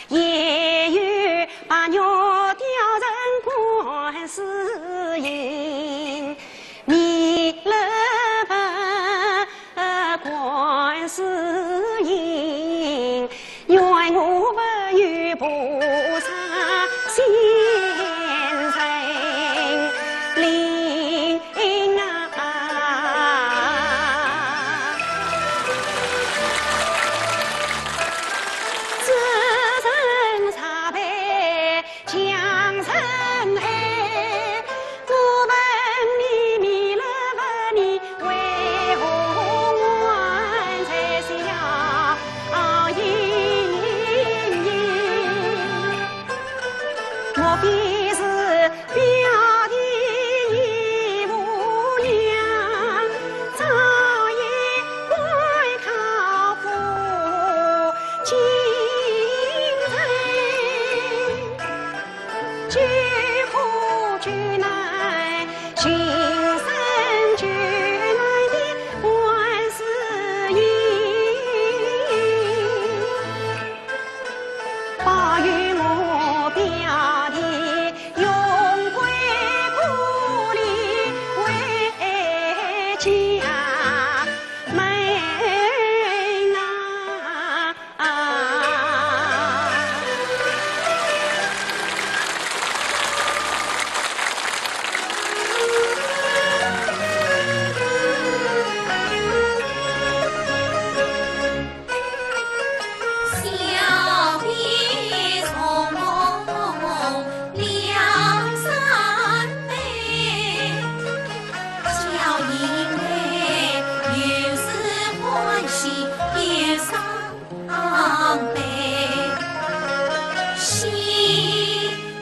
也有白玉我便是表弟姨母娘，早已关靠父亲人，救苦救难，寻生救难的万事英。 保佑我表弟荣归故里回家门啊！ 小弟从两三杯，小弟妹又是欢喜又伤悲。喜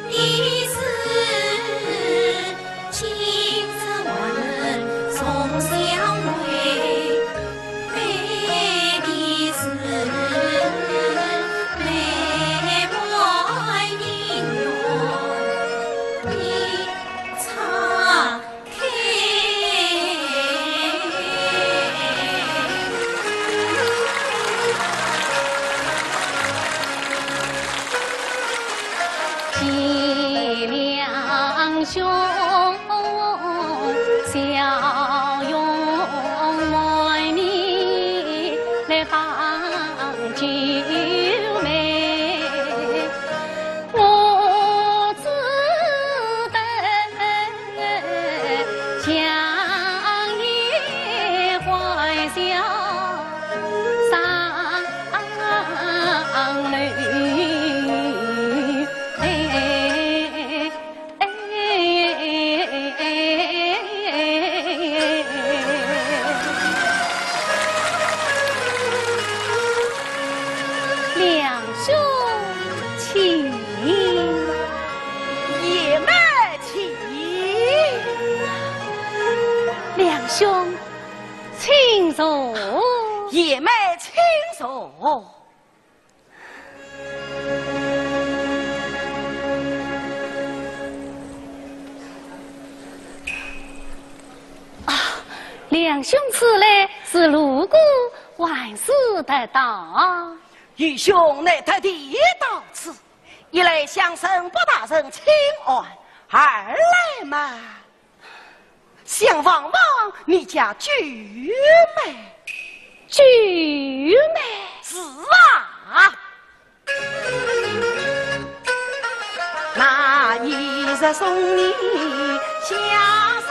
的是 今日我们重相会，悲的是妹妹姻缘已拆开。 见两兄笑容满面来访旧妹，我只得 强颜欢笑双泪。两兄请。 贤妹请。两兄，请坐。贤妹请坐。啊，两兄此来是路过，还是特到？愚兄乃特地到此， 一来向沈伯大人请安，二来嘛，想望望你家九妹。九妹？是啊。那一日送你下山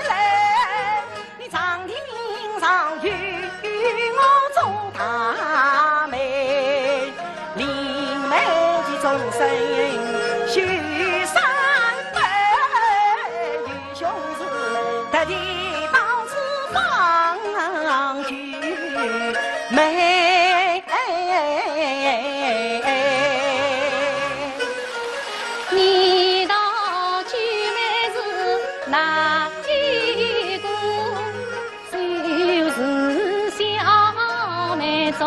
来， 你长亭上有我做大媒，林妹的终身休三杯，愚兄是特地到此访九妹。 你道九妹是哪一个？就是小妹祝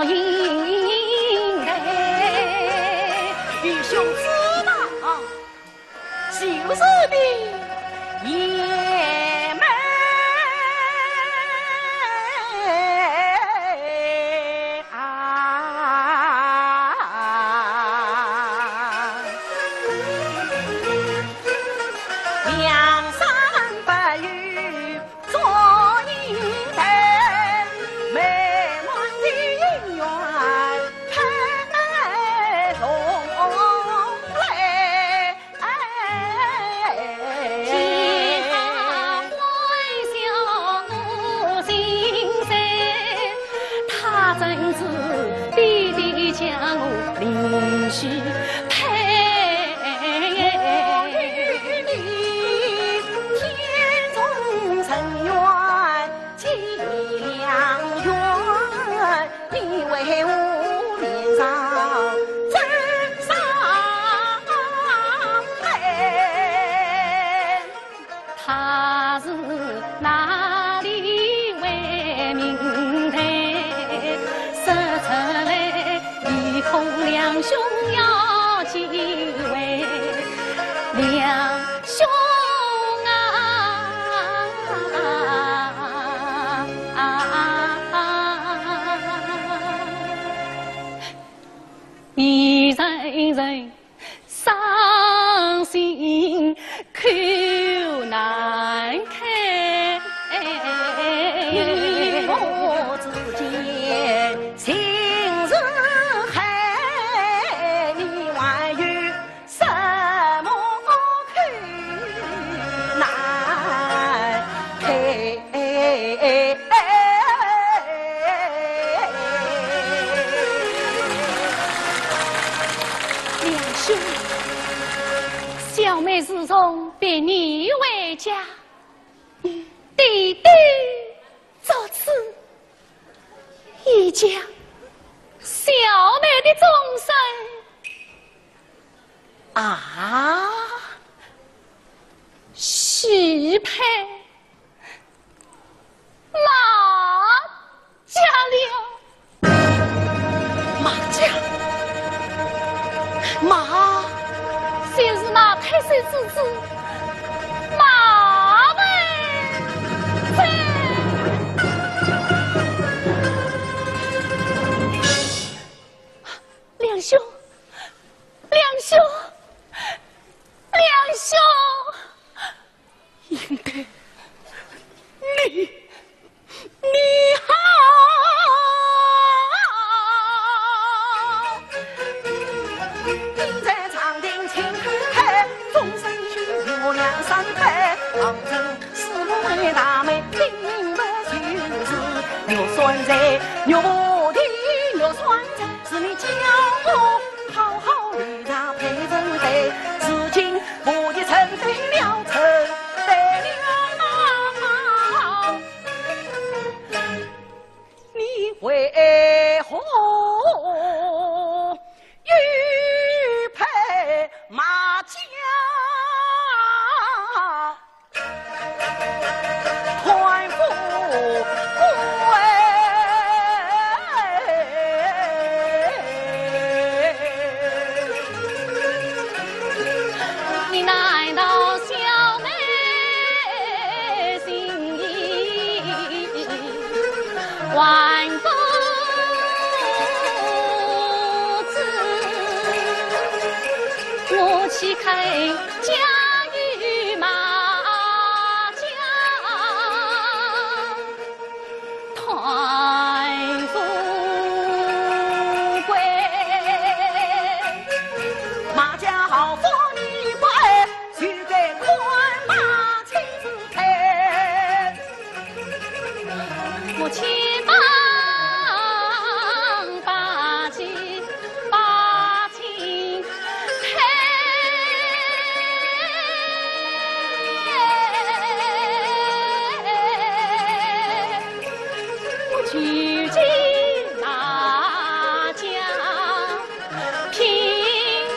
英台。愚兄知道，就是你贤妹啊。 梁山伯与祝英台，美满的姻缘太浓嘞。两兄啊，一人人伤心口难开。你我之间情是海，你还有 什么苦难配？梁兄，小妹自从别你回家， 低低作子，一家小妹的终身啊，许配马家了。 马家，马，就是那太守之子马文正。梁兄，梁兄，梁兄！ 应该你，你好。你在长亭青山开，终身许我梁山伯，唐僧师徒为大媒，定不就是玉山财，玉菩提玉山财，是你教我好好地让配成对，如今 我已成对了，成对了。你为何又配马家？ 你难道小妹心意还不知？我岂肯 嫁与马家，断富贵。马家豪富你不爱，就该看马亲自配。 我千方百计把情配，我求情大家 听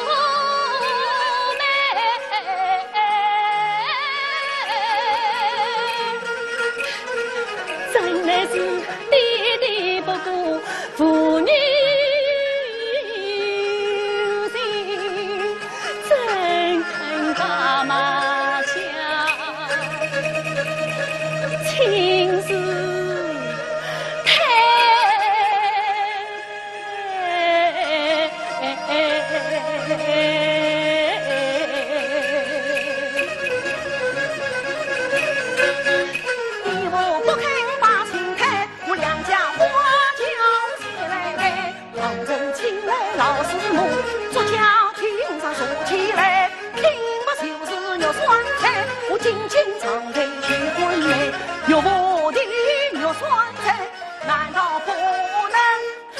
我们，真乃是爹爹不顾父女情，怎肯把马家亲自配？ 你我不肯把亲配，我梁家花轿起来配，旁人请来老师母，祝家庭上说起来，拼不就是玉山财，我金金长得去婚媒，玉菩提玉山财，难道不能 夫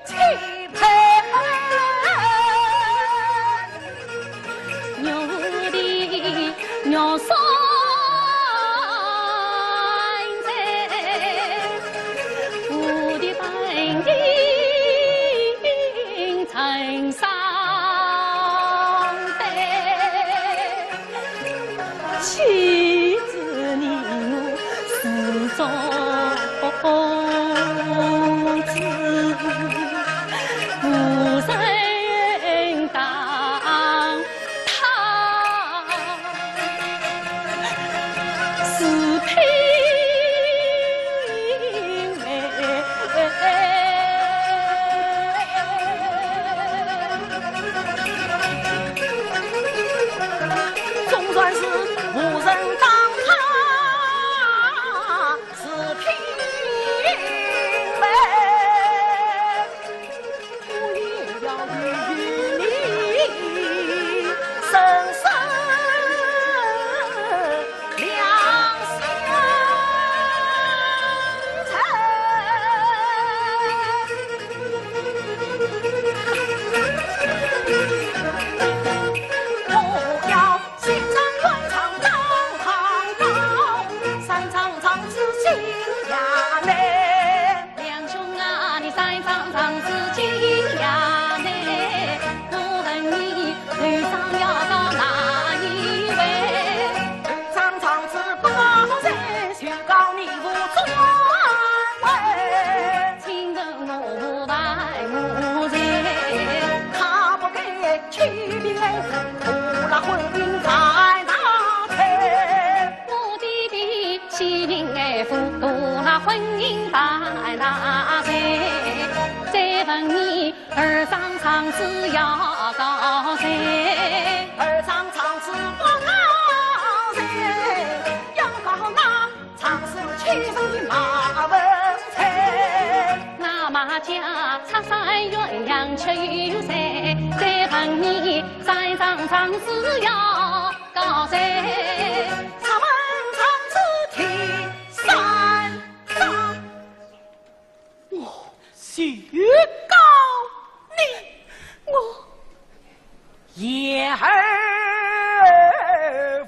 妻配。我的玉山财，我的本领成双对。 妻子你我始终知，无人答我的心爱福，独那婚姻在那谁？再问你，二丈长子要告谁？二丈长子不告谁，要告那 常侍欺人的马文才。那马家拆散鸳鸯却有谁？再问你，三丈长子要告谁？上门长子听三丈。我就告你，我言而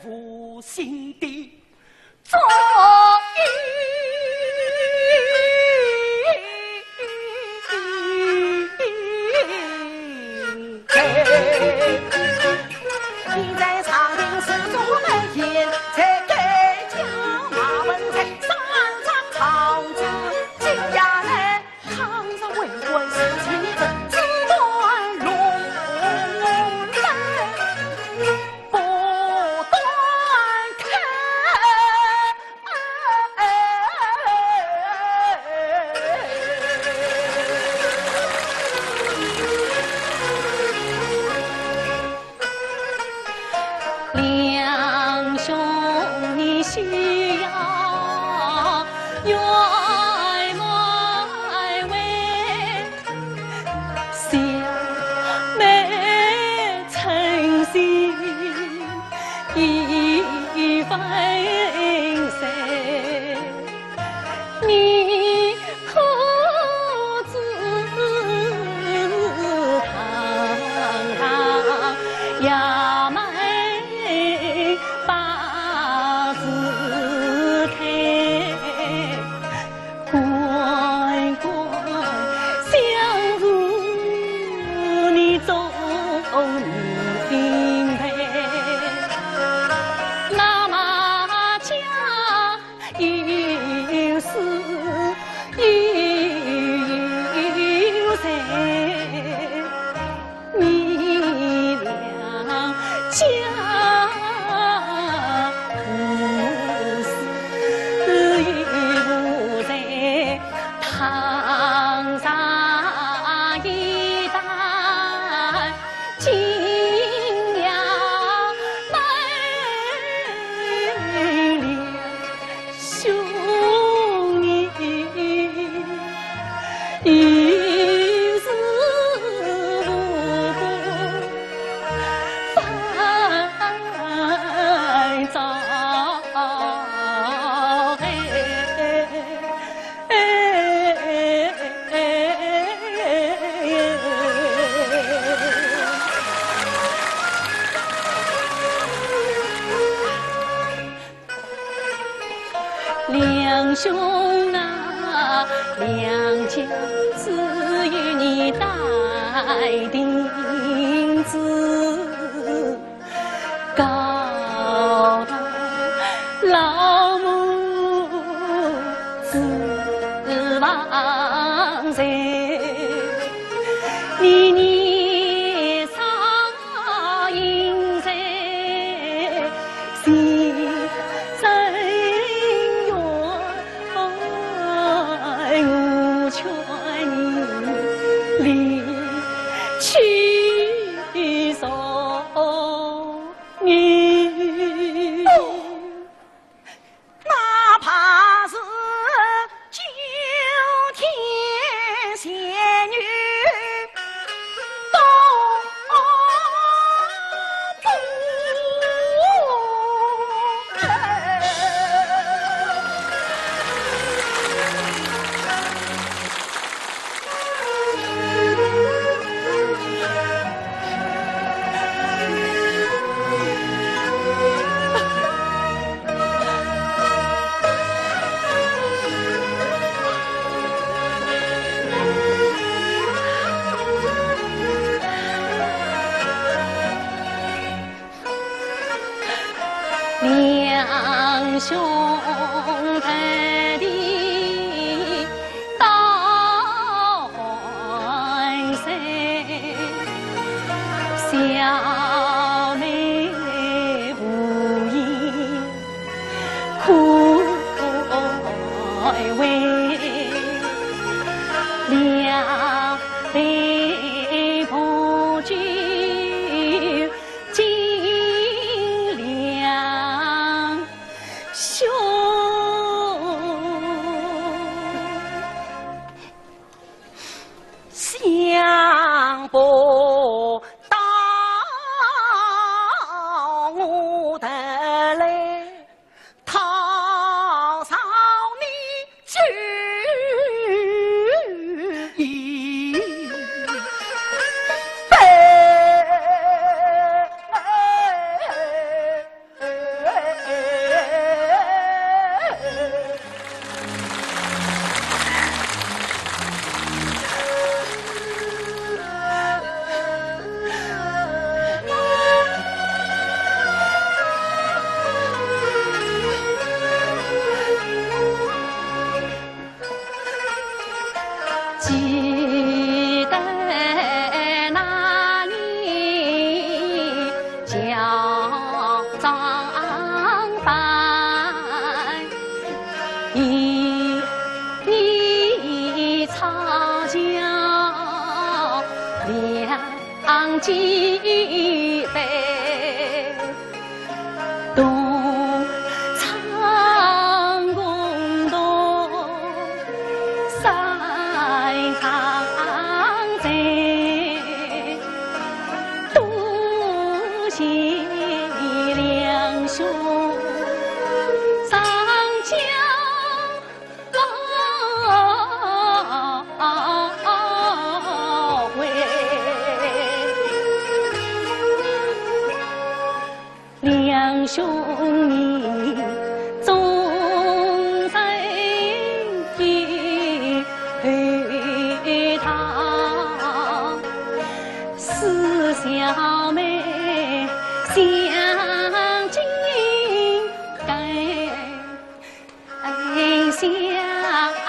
无信的 忠义。现在上庭始终没言，才该叫马文才三丈长子，今夜来 倘若为官是清正，只断龙门不断开。两兄弟需要圆满为，小妹称心已分谁。 你可知堂堂衙门把字开，官官相助你总明白，那么讲 有事有罪，你两家无事有罪，堂上一担 金牙门两兄弟，一时无法招。 两兄啊，两家只有你带定子。 告老母子亡罪，你年少因罪心生怨，我劝你另娶淑 女，哪怕是九天仙女都不配。 两兄弟到还谁？小小张板，一泥草桥两几杯，东唱宫东，西唱西。 多谢两兄相交会。 两兄你终身一道，四小妹相敬更相爱。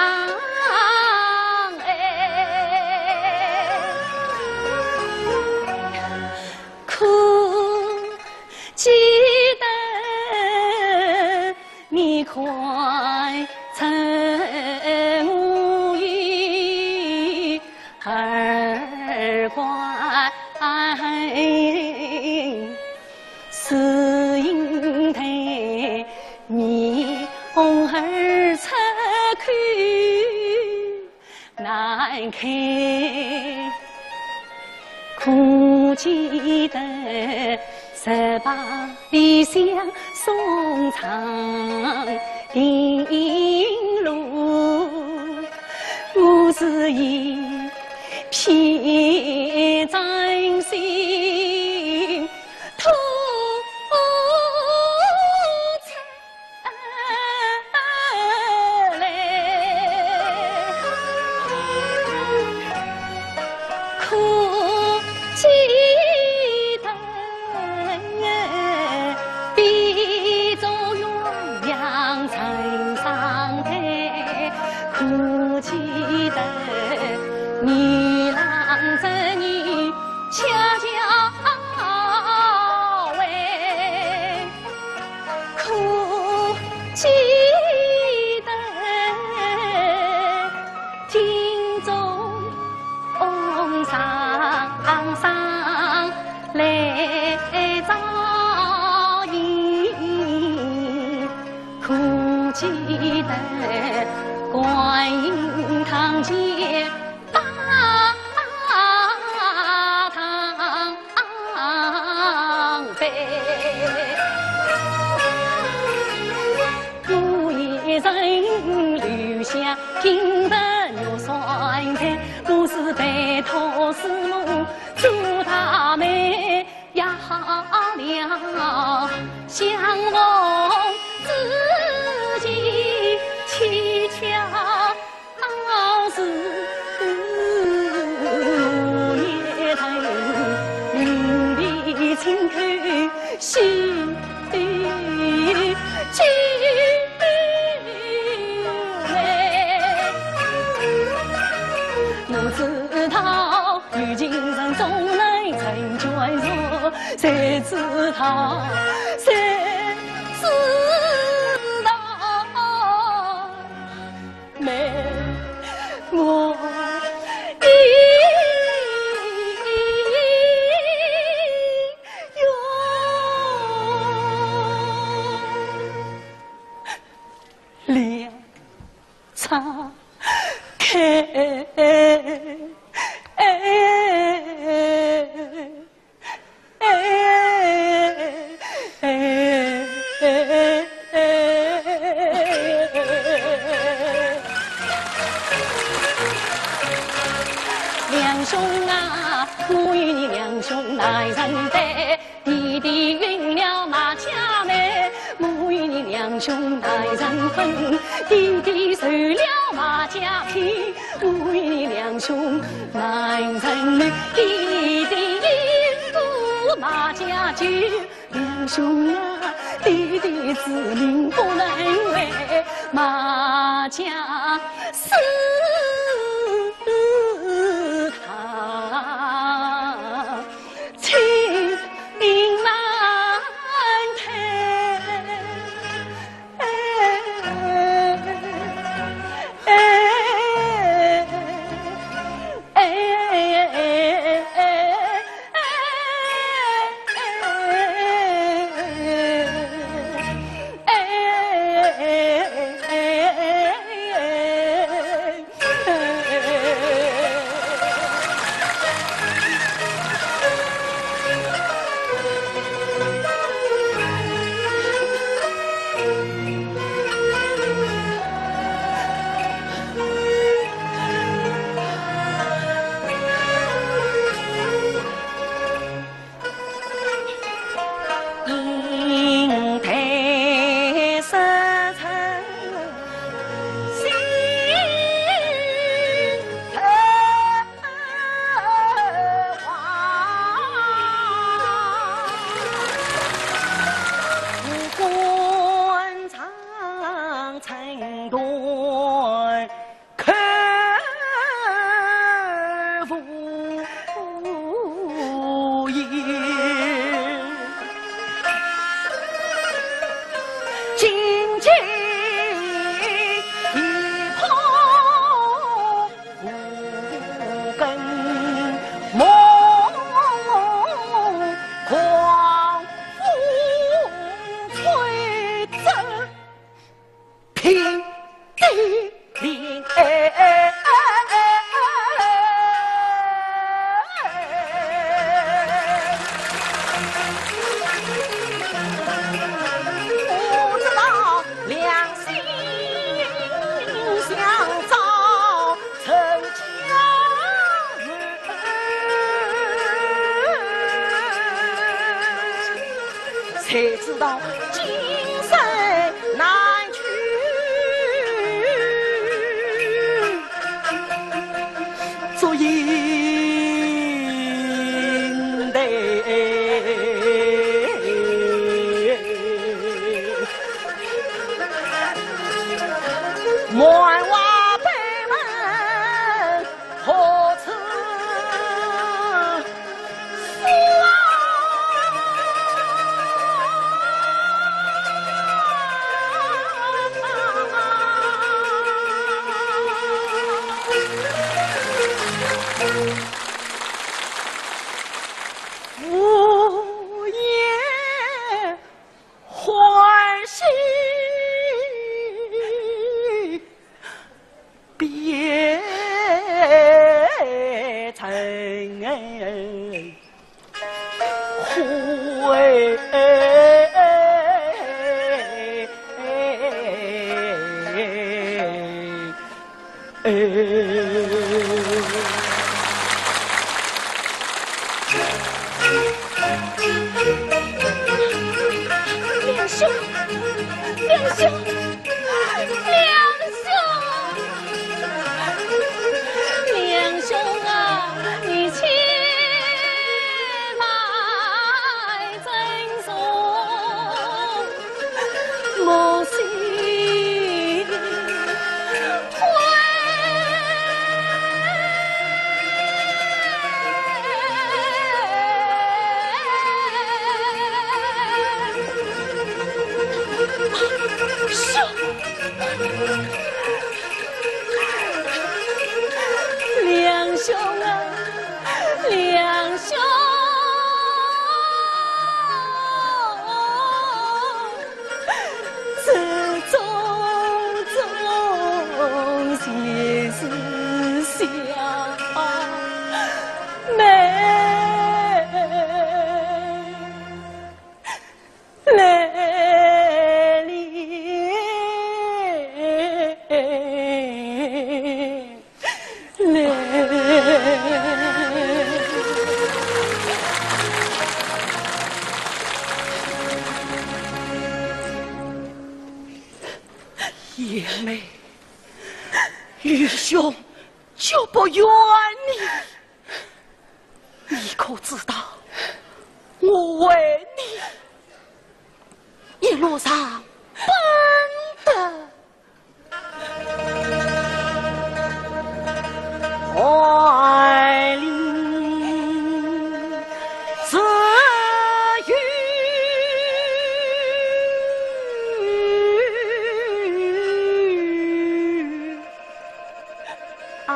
可记得你快赠我一耳环，是因待你红儿出口 难开。可记得十八里香送长亭路，我是一片真心吐出 来，可记得比作鸳鸯枕上台，可记得你郎织女恰巧会。 可记得镜中红双双来照影，可记得观音堂前 拜堂拜。我一人留下金盆玉扇台，我是陪同师母做大媒，也好了相逢之期蹊跷。 好事也成，临别亲口喜结媒。我知道有情人终能成眷属，谁知道，谁知道 没我一月两朝开。两兄啊，我与你两兄难成对，弟弟寻了马家媒，我与你两兄难成婚，弟弟受了马家聘。 我与你两兄难成对，弟弟因故马家旧。两兄啊，弟弟之命不能违，马家私堂亲命难才知道今生难聚，祝英台。满花北门 何处诉啊？无言 欢喜别成灰。哎。 梁兄，梁兄，梁兄，梁兄啊，你千万珍重。 我心灰。梁兄啊，梁兄。 这种种皆是小妹来临。 贤妹，愚兄绝不怨你。你可知道，我为你一路上奔波 万里之远。 啊，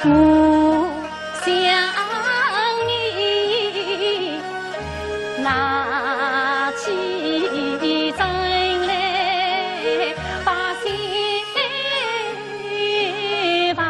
我想你，拿起针来把心放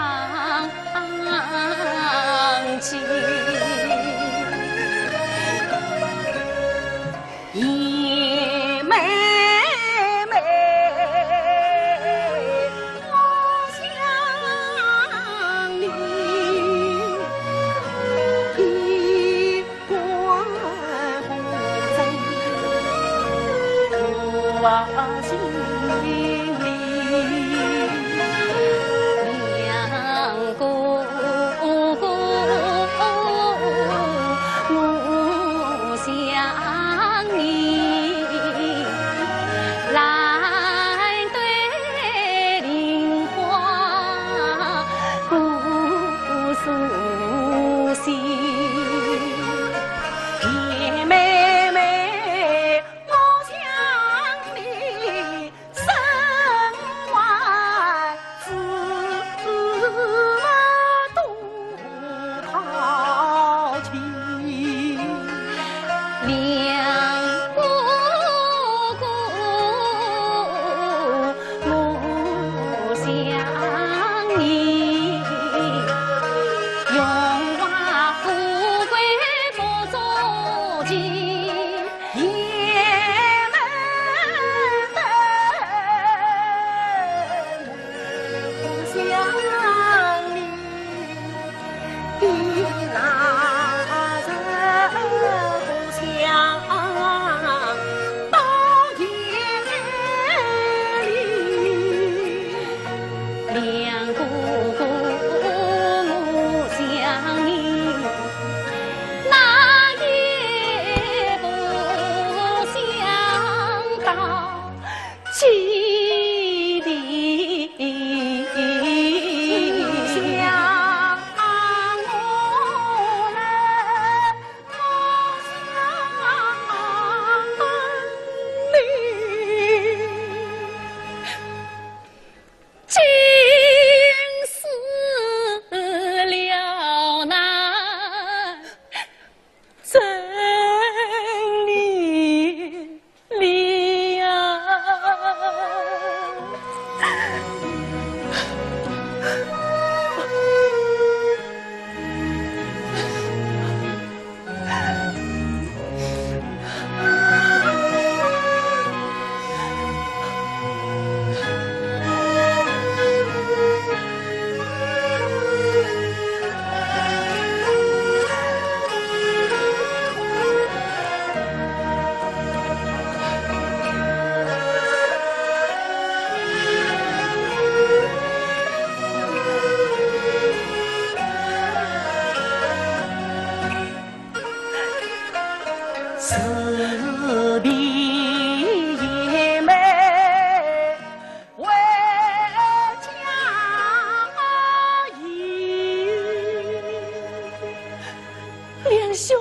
梁兄，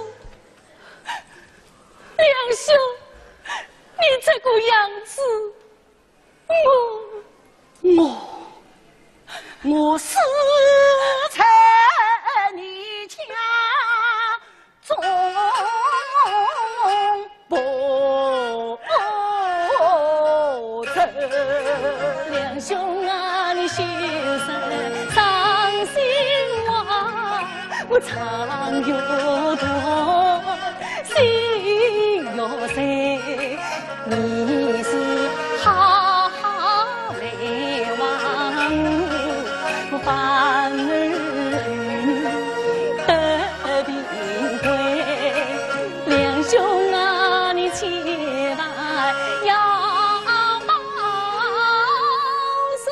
梁兄，你这个样子， 我，我，我死在你家中不走。梁兄啊，你休得伤心啊，我常有痛心药水。 你是好来望我，反而你得病归。梁兄啊，你千万要保重。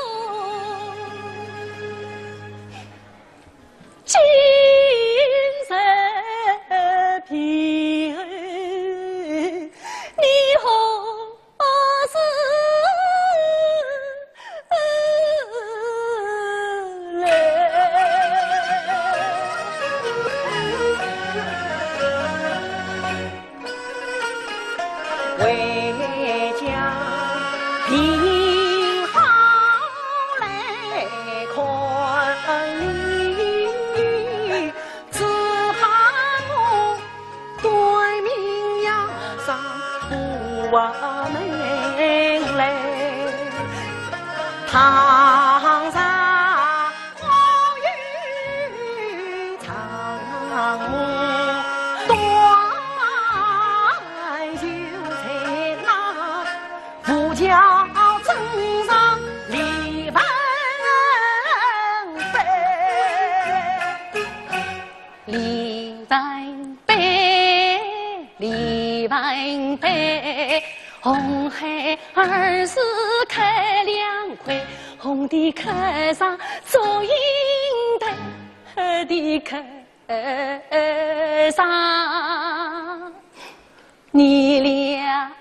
今日别后，你何时来？ 回家病好来看你。堂上光有长幕断袖在那，佛教尊上李文飞。李文飞，李文飞，红孩儿是开两块，红的客上祝英台，黑的客上你俩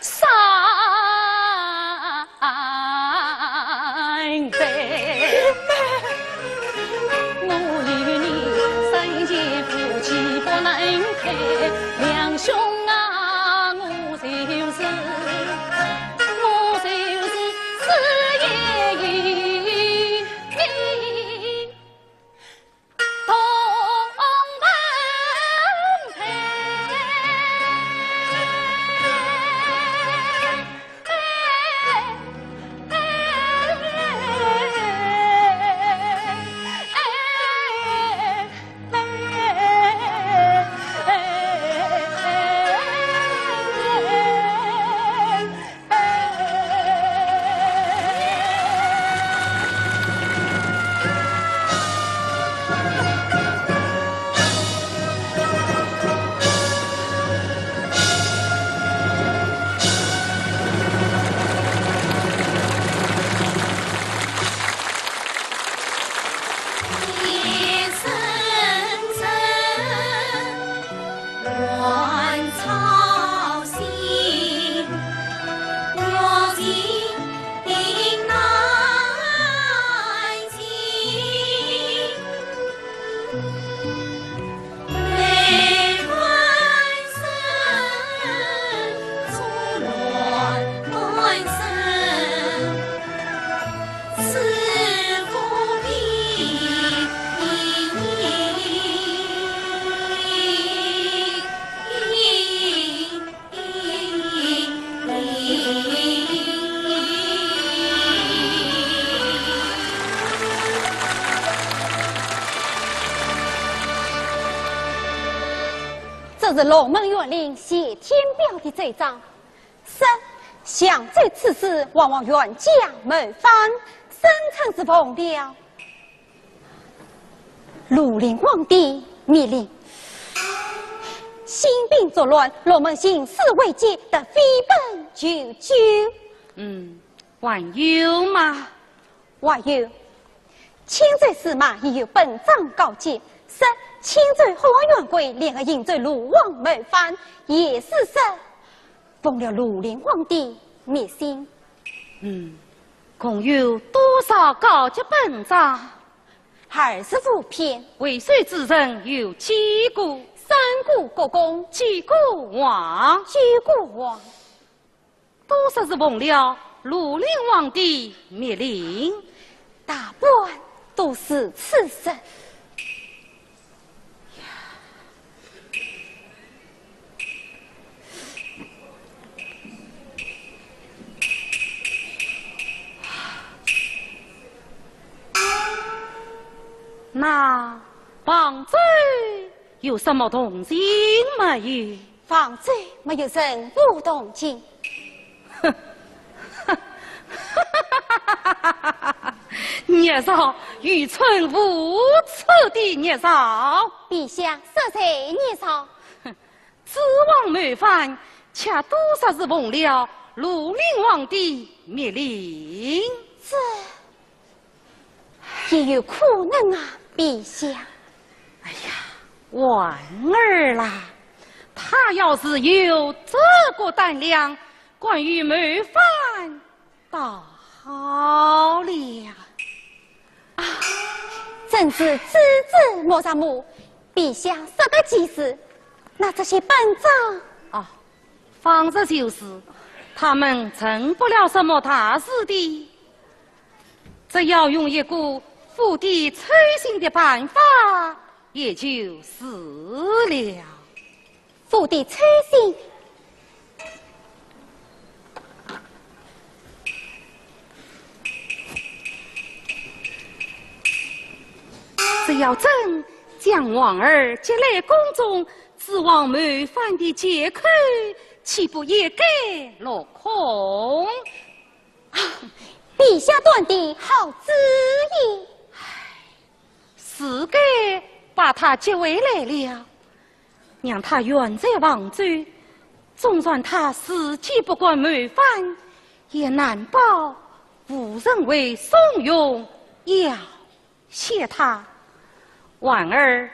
三杯。我与你三间夫妻不能开，两兄啊，我就是，我就是死也与你同奔。这是龙门县令谢天彪的奏章。说，扬州刺史王皇远将谋反，声称是奉了 绿林王的密令，兴兵作乱，龙门兴师未捷，得飞奔求救。嗯，还有吗？还有，青州司马已有本章告急，说青州河王元贵联合瀛州潞王谋反，也是说奉了绿林王的密信。嗯，共有多少告急本章？ 二十五篇。为首之人有几个？三个国公。几个王？九个王。都说是奉了绿林王的密令。大半都是此事。 那房州有什么动静没有？房州没有任何动静。 孽臊，愚蠢无耻的孽臊！陛下，恕罪孽臊。子王谋反，却都说是奉了绿林王的密令。这也有可能啊，陛下。哎呀，婉儿啦，他要是有这个胆量， 关羽谋反倒好了。啊，朕是知之莫若母，陛下说得极是。那这些本章？啊，方才就是，他们成不了什么大事的。只要用一个釜底抽薪的办法，也就是了。 釜底抽薪。要真将王儿接来宫中，指望谋反的借口，岂不也该落空？啊，陛下断定好主意。是该把他接回来了，让他远在王州，纵然他自己不敢谋反，也难保无人会怂恿要 谢他。婉儿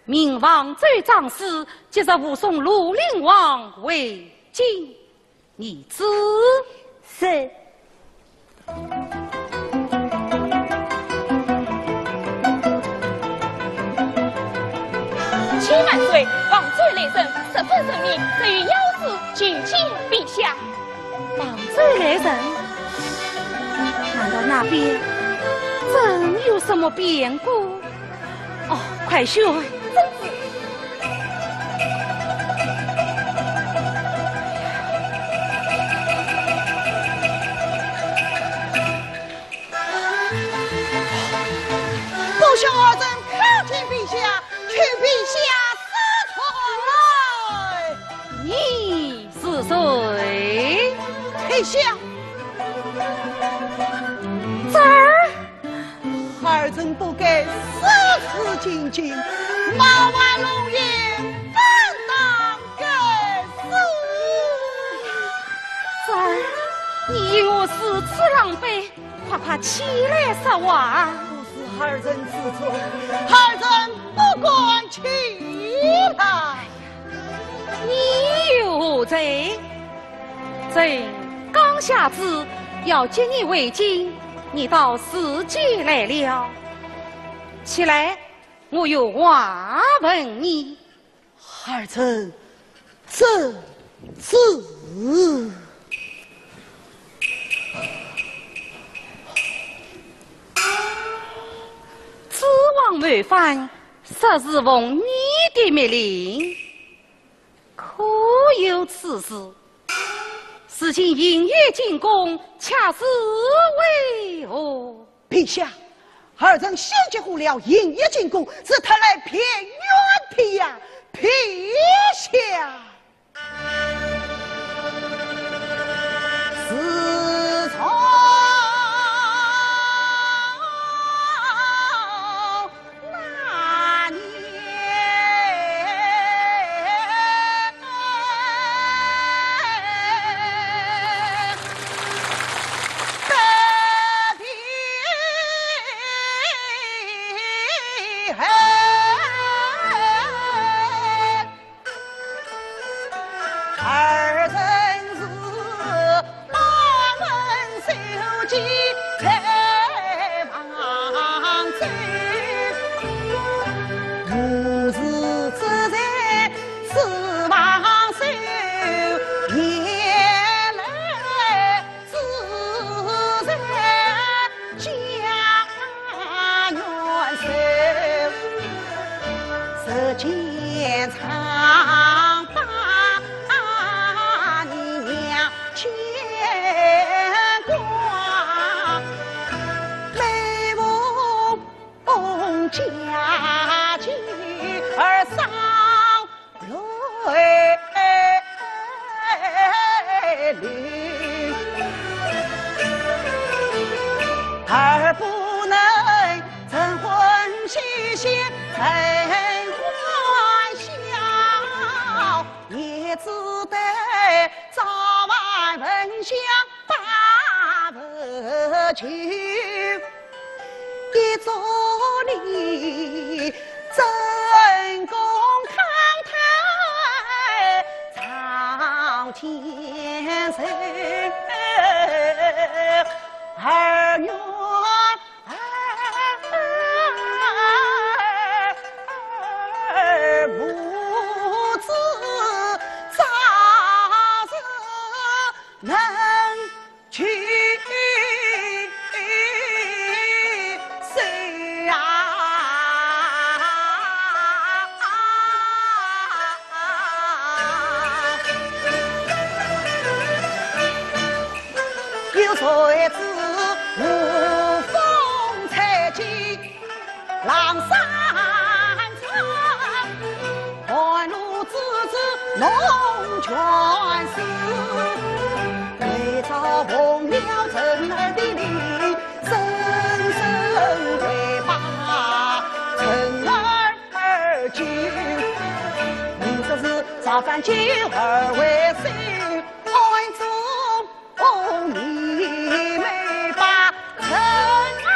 命王州张氏即日护送绿林王回京，你知？是。且慢嘴，王州来人，十分神秘，特有要事求见陛下。 王州来人？难道那边真有什么变故？哦，快宣！不想二人叩见陛下， 求陛下赦罪。你是谁？陛下。这儿。二人不该私自进京，冒犯龙颜，本当该死。这儿，你因何如此狼狈？ 快快起来说话。不是二人之错，二人不敢起来。你有罪。朕刚下旨要接你回京，你倒自己来了。起来，我有话问你。 儿臣遵旨。诸王谋反，实是奉你的密令，可有此事？如今营夜进宫，恰是为何？ 陛下，儿臣先接获了营夜进宫，是特来辨冤平冤。陛下，自从那年龙泉寺，为造红庙成儿的灵，生生为把成儿救。你这是造反救儿为首，暗中 哦，你没把人啊，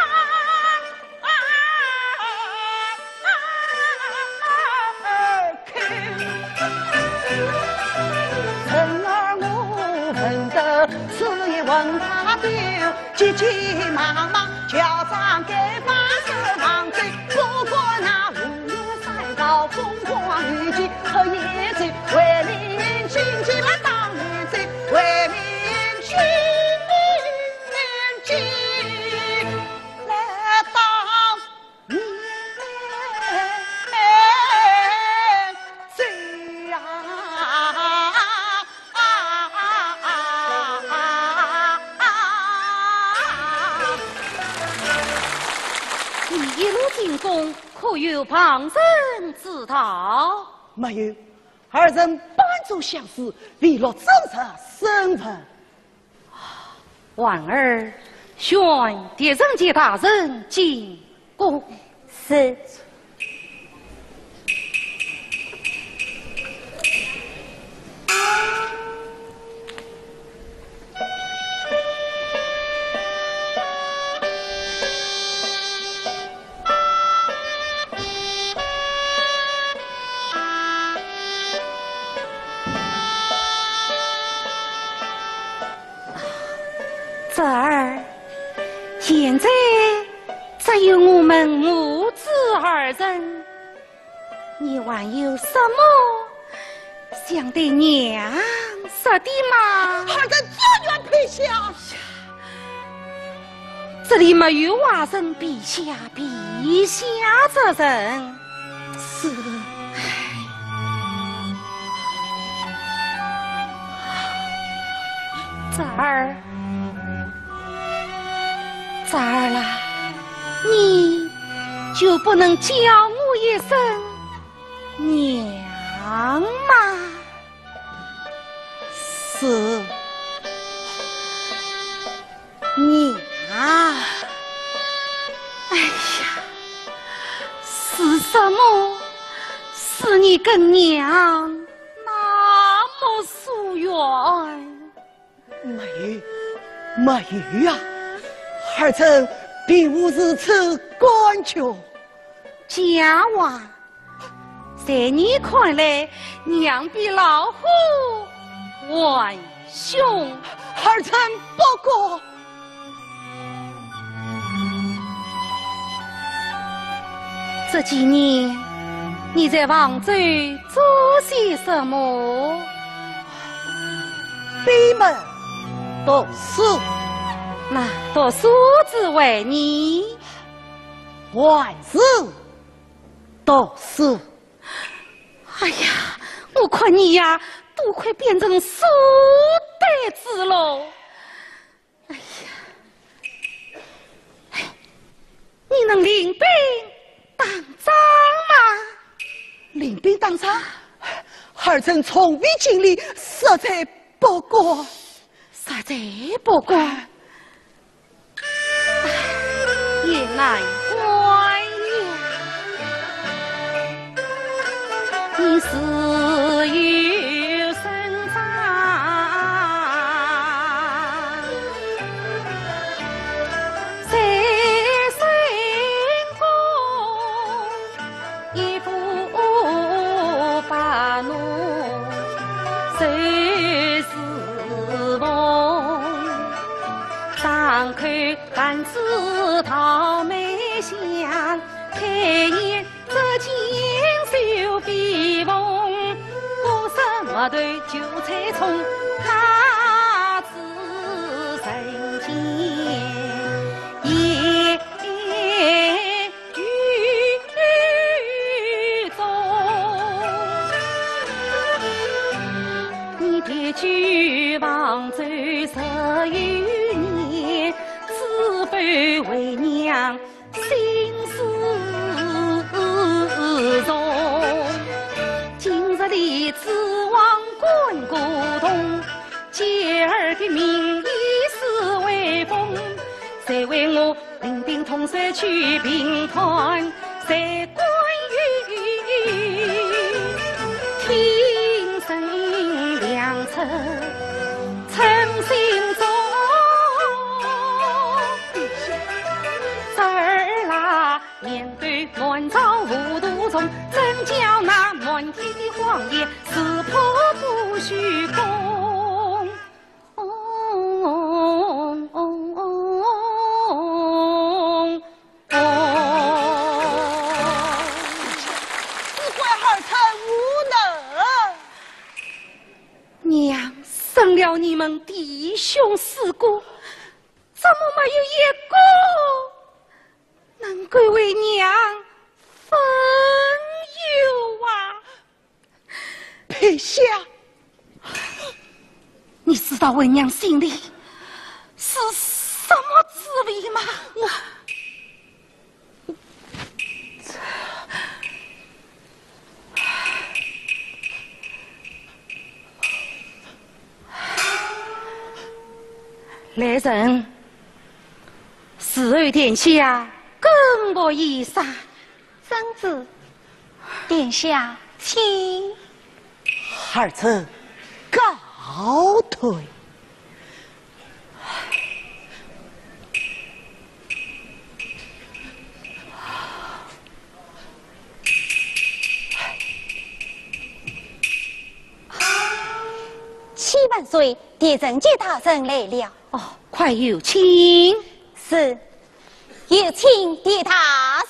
啊，啊，啊，啊，人儿我问得是一问他的，急急忙忙叫张开把手忙追，不管那五路三道风光雨季，黑夜里为民心急来当面追。 为民心急来当面追啊！你一路进宫，可有旁人知道？没有，儿臣搬坐相书，未落正式审问。 婉儿，宣狄仁杰大人进宫。是。 侄儿，现在只有我们母子二人，你还有什么想对娘说的吗？儿臣祝愿陛下。这里没有外人，陛下，陛下这人。 是。侄儿，侄儿啦，你就不能叫我一声娘吗？是。 娘。哎呀，是什么使你跟娘那么疏远？没有，没有啊，儿臣并无如此感觉。佳话， 在你看来，娘比老虎还凶。儿臣不过。这几年，你在房州做些什么？闭门读书。那读书之外呢？还是 读书。哎呀，我看你呀，都快变成书呆子喽。哎呀，你能领兵打仗吗？领兵打仗？儿臣从未经历，实在不敢。实在不敢。 也难怪呀。你自幼生长在深宫，一副白奴，谁是凤？张口 弹指桃梅香，开眼只见绣飞凤。歌声没头韭菜葱，哪知人间烟雨中。你别去杭州十余年， 知否为娘心事重。今日里子王领兵同塞去平叛，谁敢于听信良策称心中。侄儿啊，面对满朝糊涂虫，怎教那满天的谎言，识破不虚功。 只怪孩儿才无能。娘生了你们弟兄四个，怎么没有一个能够为娘分忧啊？ 陛下，你知道为娘心里是什么滋味吗？我，来人，侍候殿下更服衣裳。 遵旨，殿下请。孩儿告退。启万岁，狄仁杰大人来了。哦，快有请。是，有请狄大人。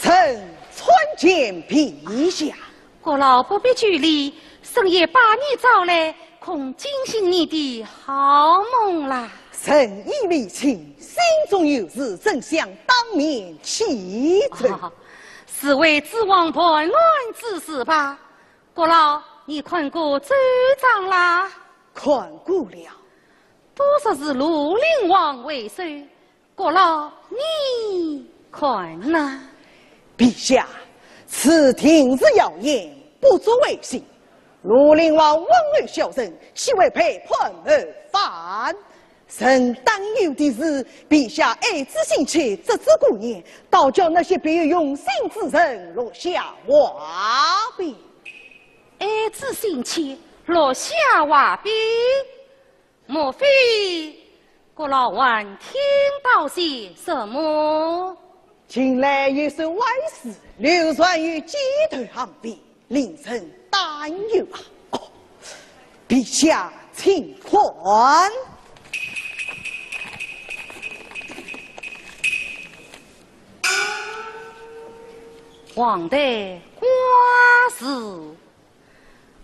臣参见陛下。国老不必拘礼，深夜把你召来，恐惊醒你的好梦啦。臣已未醒，心中有事，怎想当面启奏？啊，是为子王叛乱之事吧？ 国老，你看过奏章啦？看过了。都说是绿林王为首，国老，你看呐？陛下，此定是谣言，不足为信。绿林王温厚孝顺，岂会背叛谋反？ 臣担忧的是，陛下爱子心切，折枝顾念，倒叫那些别有用心之人落下话柄。爱子心切，落下话柄？莫非国老还听到些什么？近来有首歪诗流传于街头巷尾， 令人担忧啊！哦，陛下请看。黄台挂树，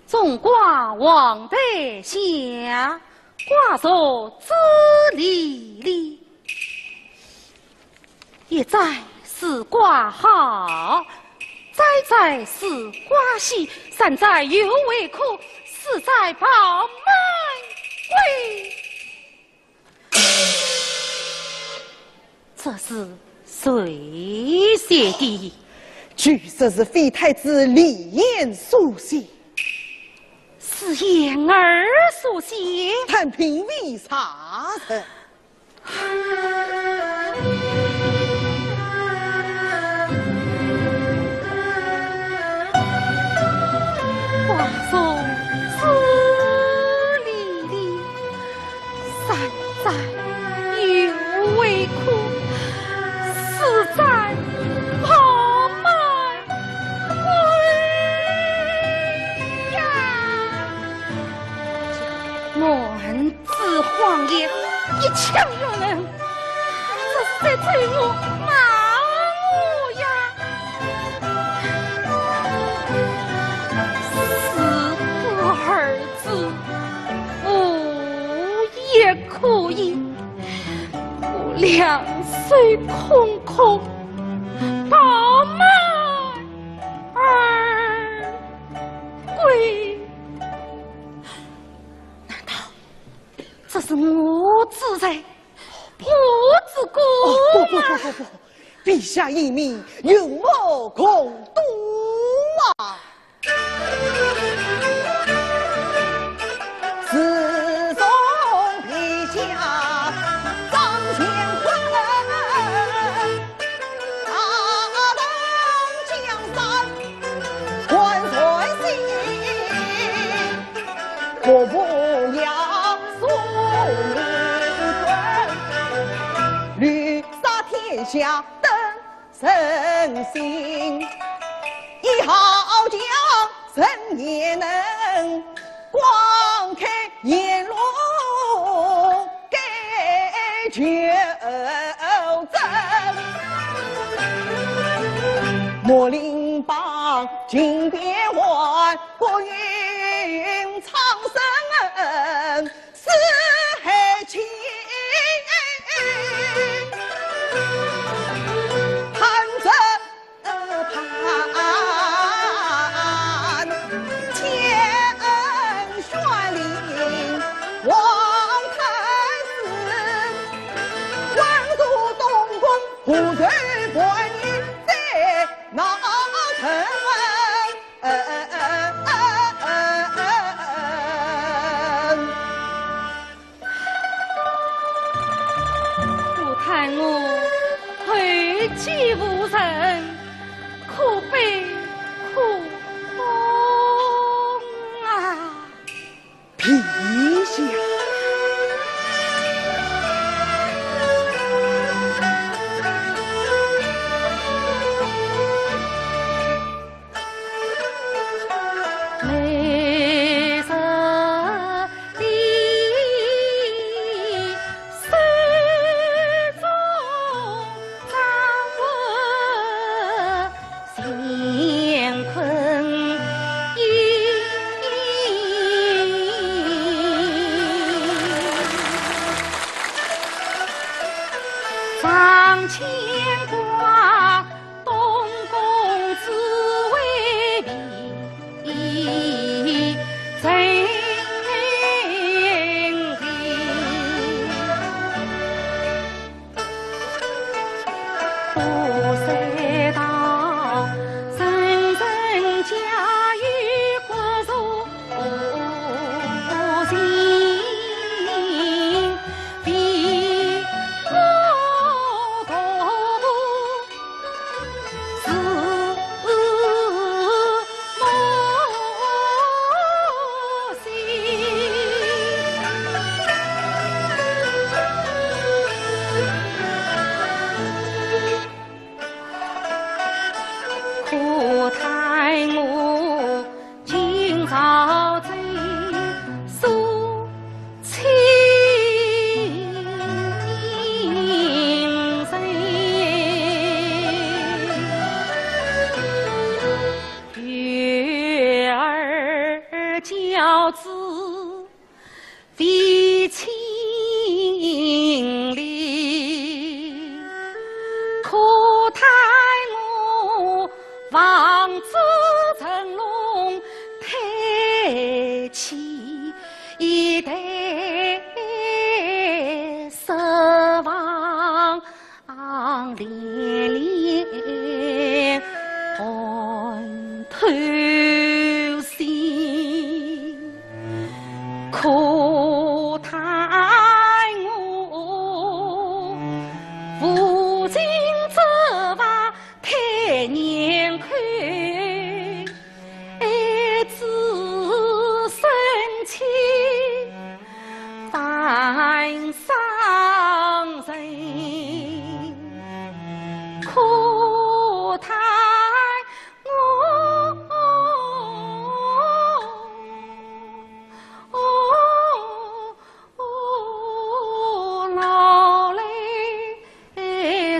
种瓜黄台下，瓜熟枝离离。 一栽是瓜好，栽栽是瓜稀，三栽又为苦，四栽饱满归。这是谁写的？据说是废太子李渊所写。是渊儿所写？但凭谁查实？ 瓜熟枝离离，三栽又为苦，四栽饱满归呀。 满纸谎言，一腔怨恨，这是在咒我、骂我呀！是我儿子无药可医，我两手空空，饱满而归。 难道这是我之罪，我之过吗？哦，不不不不不，陛下英明，有目共睹啊！自从陛下掌乾坤，大唐江山万岁心，国破家亡送命根，绿纱天下登 人心，一号将，人也能，光开言路给九州。莫令邦金边患，国运苍生 四海清，盼着盼，天旋灵，望太师，万族东宫，何愁万年在闹腾。 可叹我后继无人，可悲可痛啊！陛下。 每日里手中掌握乾坤印，掌乾卦。 东宫紫微命，真命定。都说道，人人皆有国族性，唯我独 是母心。可叹我 今朝这所亲人，幼儿教子 为亲礼，可叹我望子成龙，太气一代失望。 连连寒透心，可叹我无情之法太年迈，爱子深情 万伤人，可叹我老来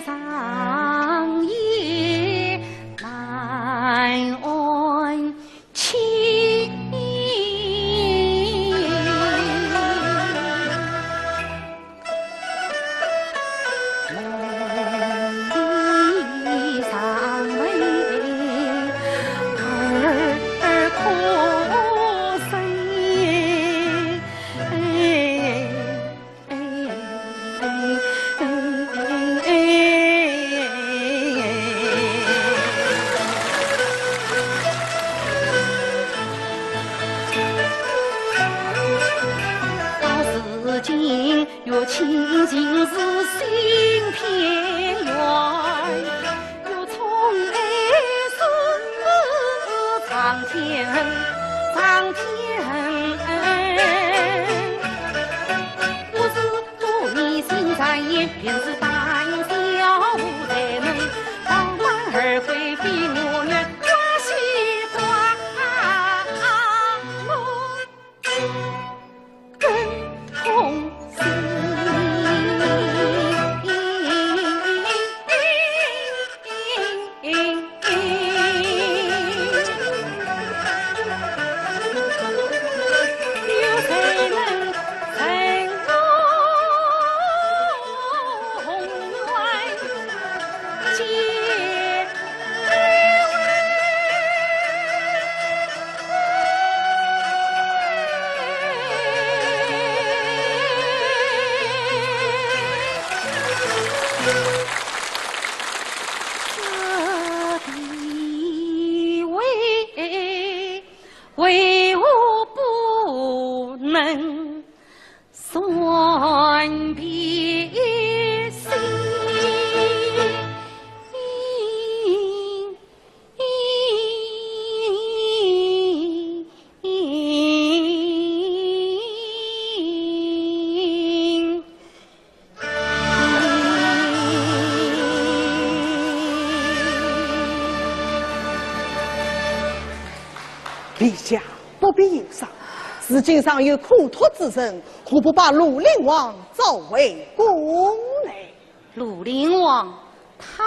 长夜难安寝。这地位，为何不能 算别心。陛下，不必忧伤，如今尚有可托之人，何不把绿林王召回宫来？绿林王，他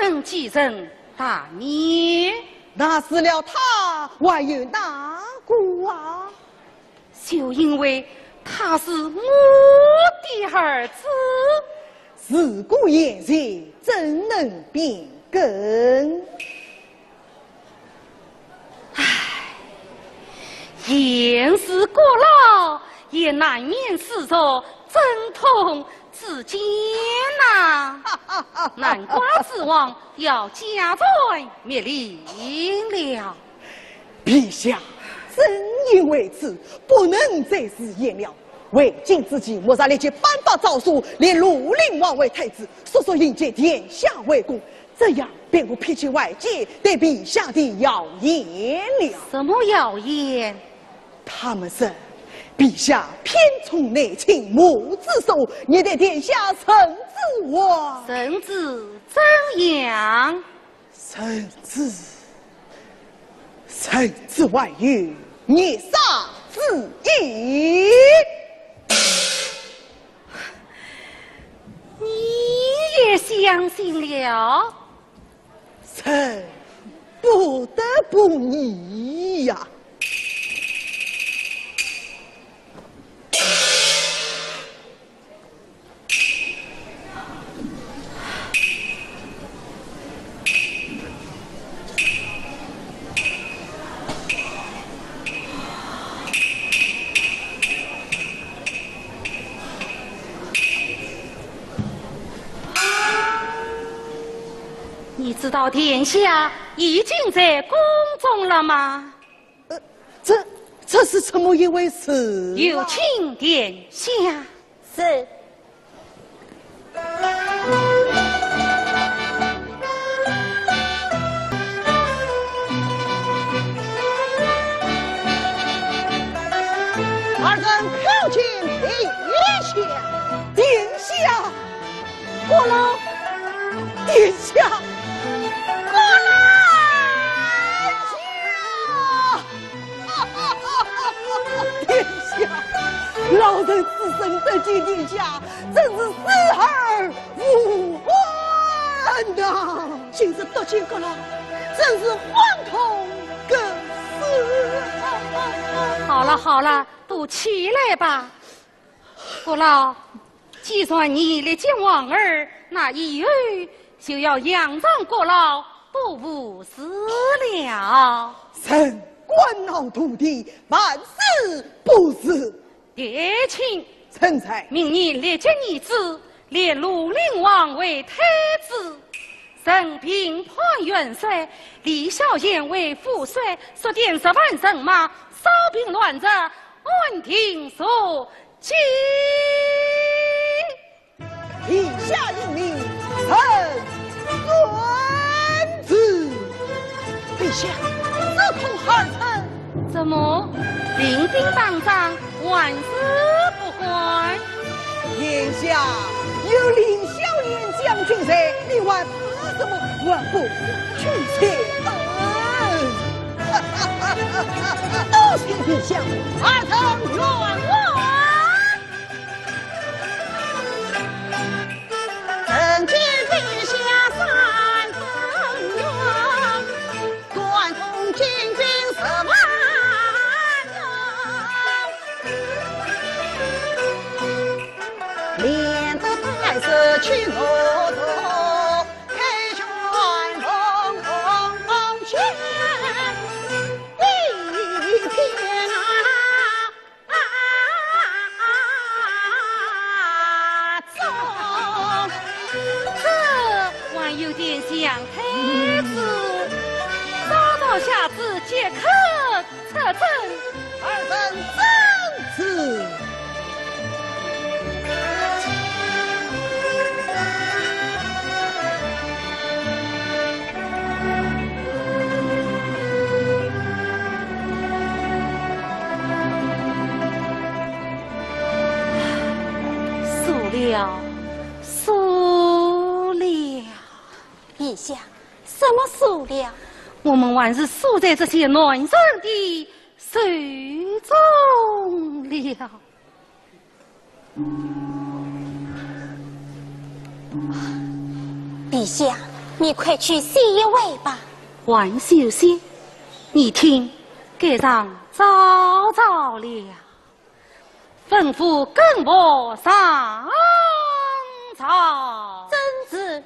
能继承大业？那除了他，还有哪个啊？ 就因为他是我的儿子。事过眼前，怎能变更？唉，言是国老，也难免是着阵痛之间呐。南瓜之王要家传灭令了。 陛下，正因为此，不能再食言了。为今之计，末将立即颁发诏书，立绿林王为太子，速速迎接殿下回宫，这样便可辟去外界对陛下的谣言了。什么谣言？他们说，陛下偏宠内卿慕子寿，虐待殿下陈子华。陈子怎样？ 陈子，陈子还有逆杀之意。你也相信了？臣不得不疑呀。 你知道殿下已经在宫中了吗？ 呃，这，这是怎么一回事啊？有请殿下。是。儿臣叩见陛下。殿下。 国老，殿下，国老呀！殿下，老臣此生得见殿下，真是死而无憾呐！今日得见国老，真是欢痛不已。好了好了，都起来吧。 国老，既然你力荐王儿，那以后就要仰仗国老多护持了。臣官老徒弟，万死不辞。殿下。臣在。命你立即儿子，立绿林王为太子，任平叛元帅，立萧炎为副帅，率点十万人马，扫平乱贼， 安定社稷。陛下英明，臣遵旨。陛下，这可好成？怎么，领兵打仗，万事不欢？ 殿下，有凌霄岩将军在，你还怕什么？我不去请。嗯，多谢陛下，儿臣冤枉。参见陛下三分冤。 关中精兵十万人，连得带是去我国，开胸杨太子，早早下旨即刻出征。儿臣遵旨。输了，输了。 陛下，什么输了？我们还是输在这些男人的手中了。陛下，你快去歇一会吧。还休息？你听，街上早早了。 吩咐更服上朝。遵旨。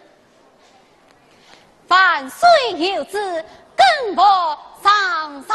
万岁有旨，更服上朝。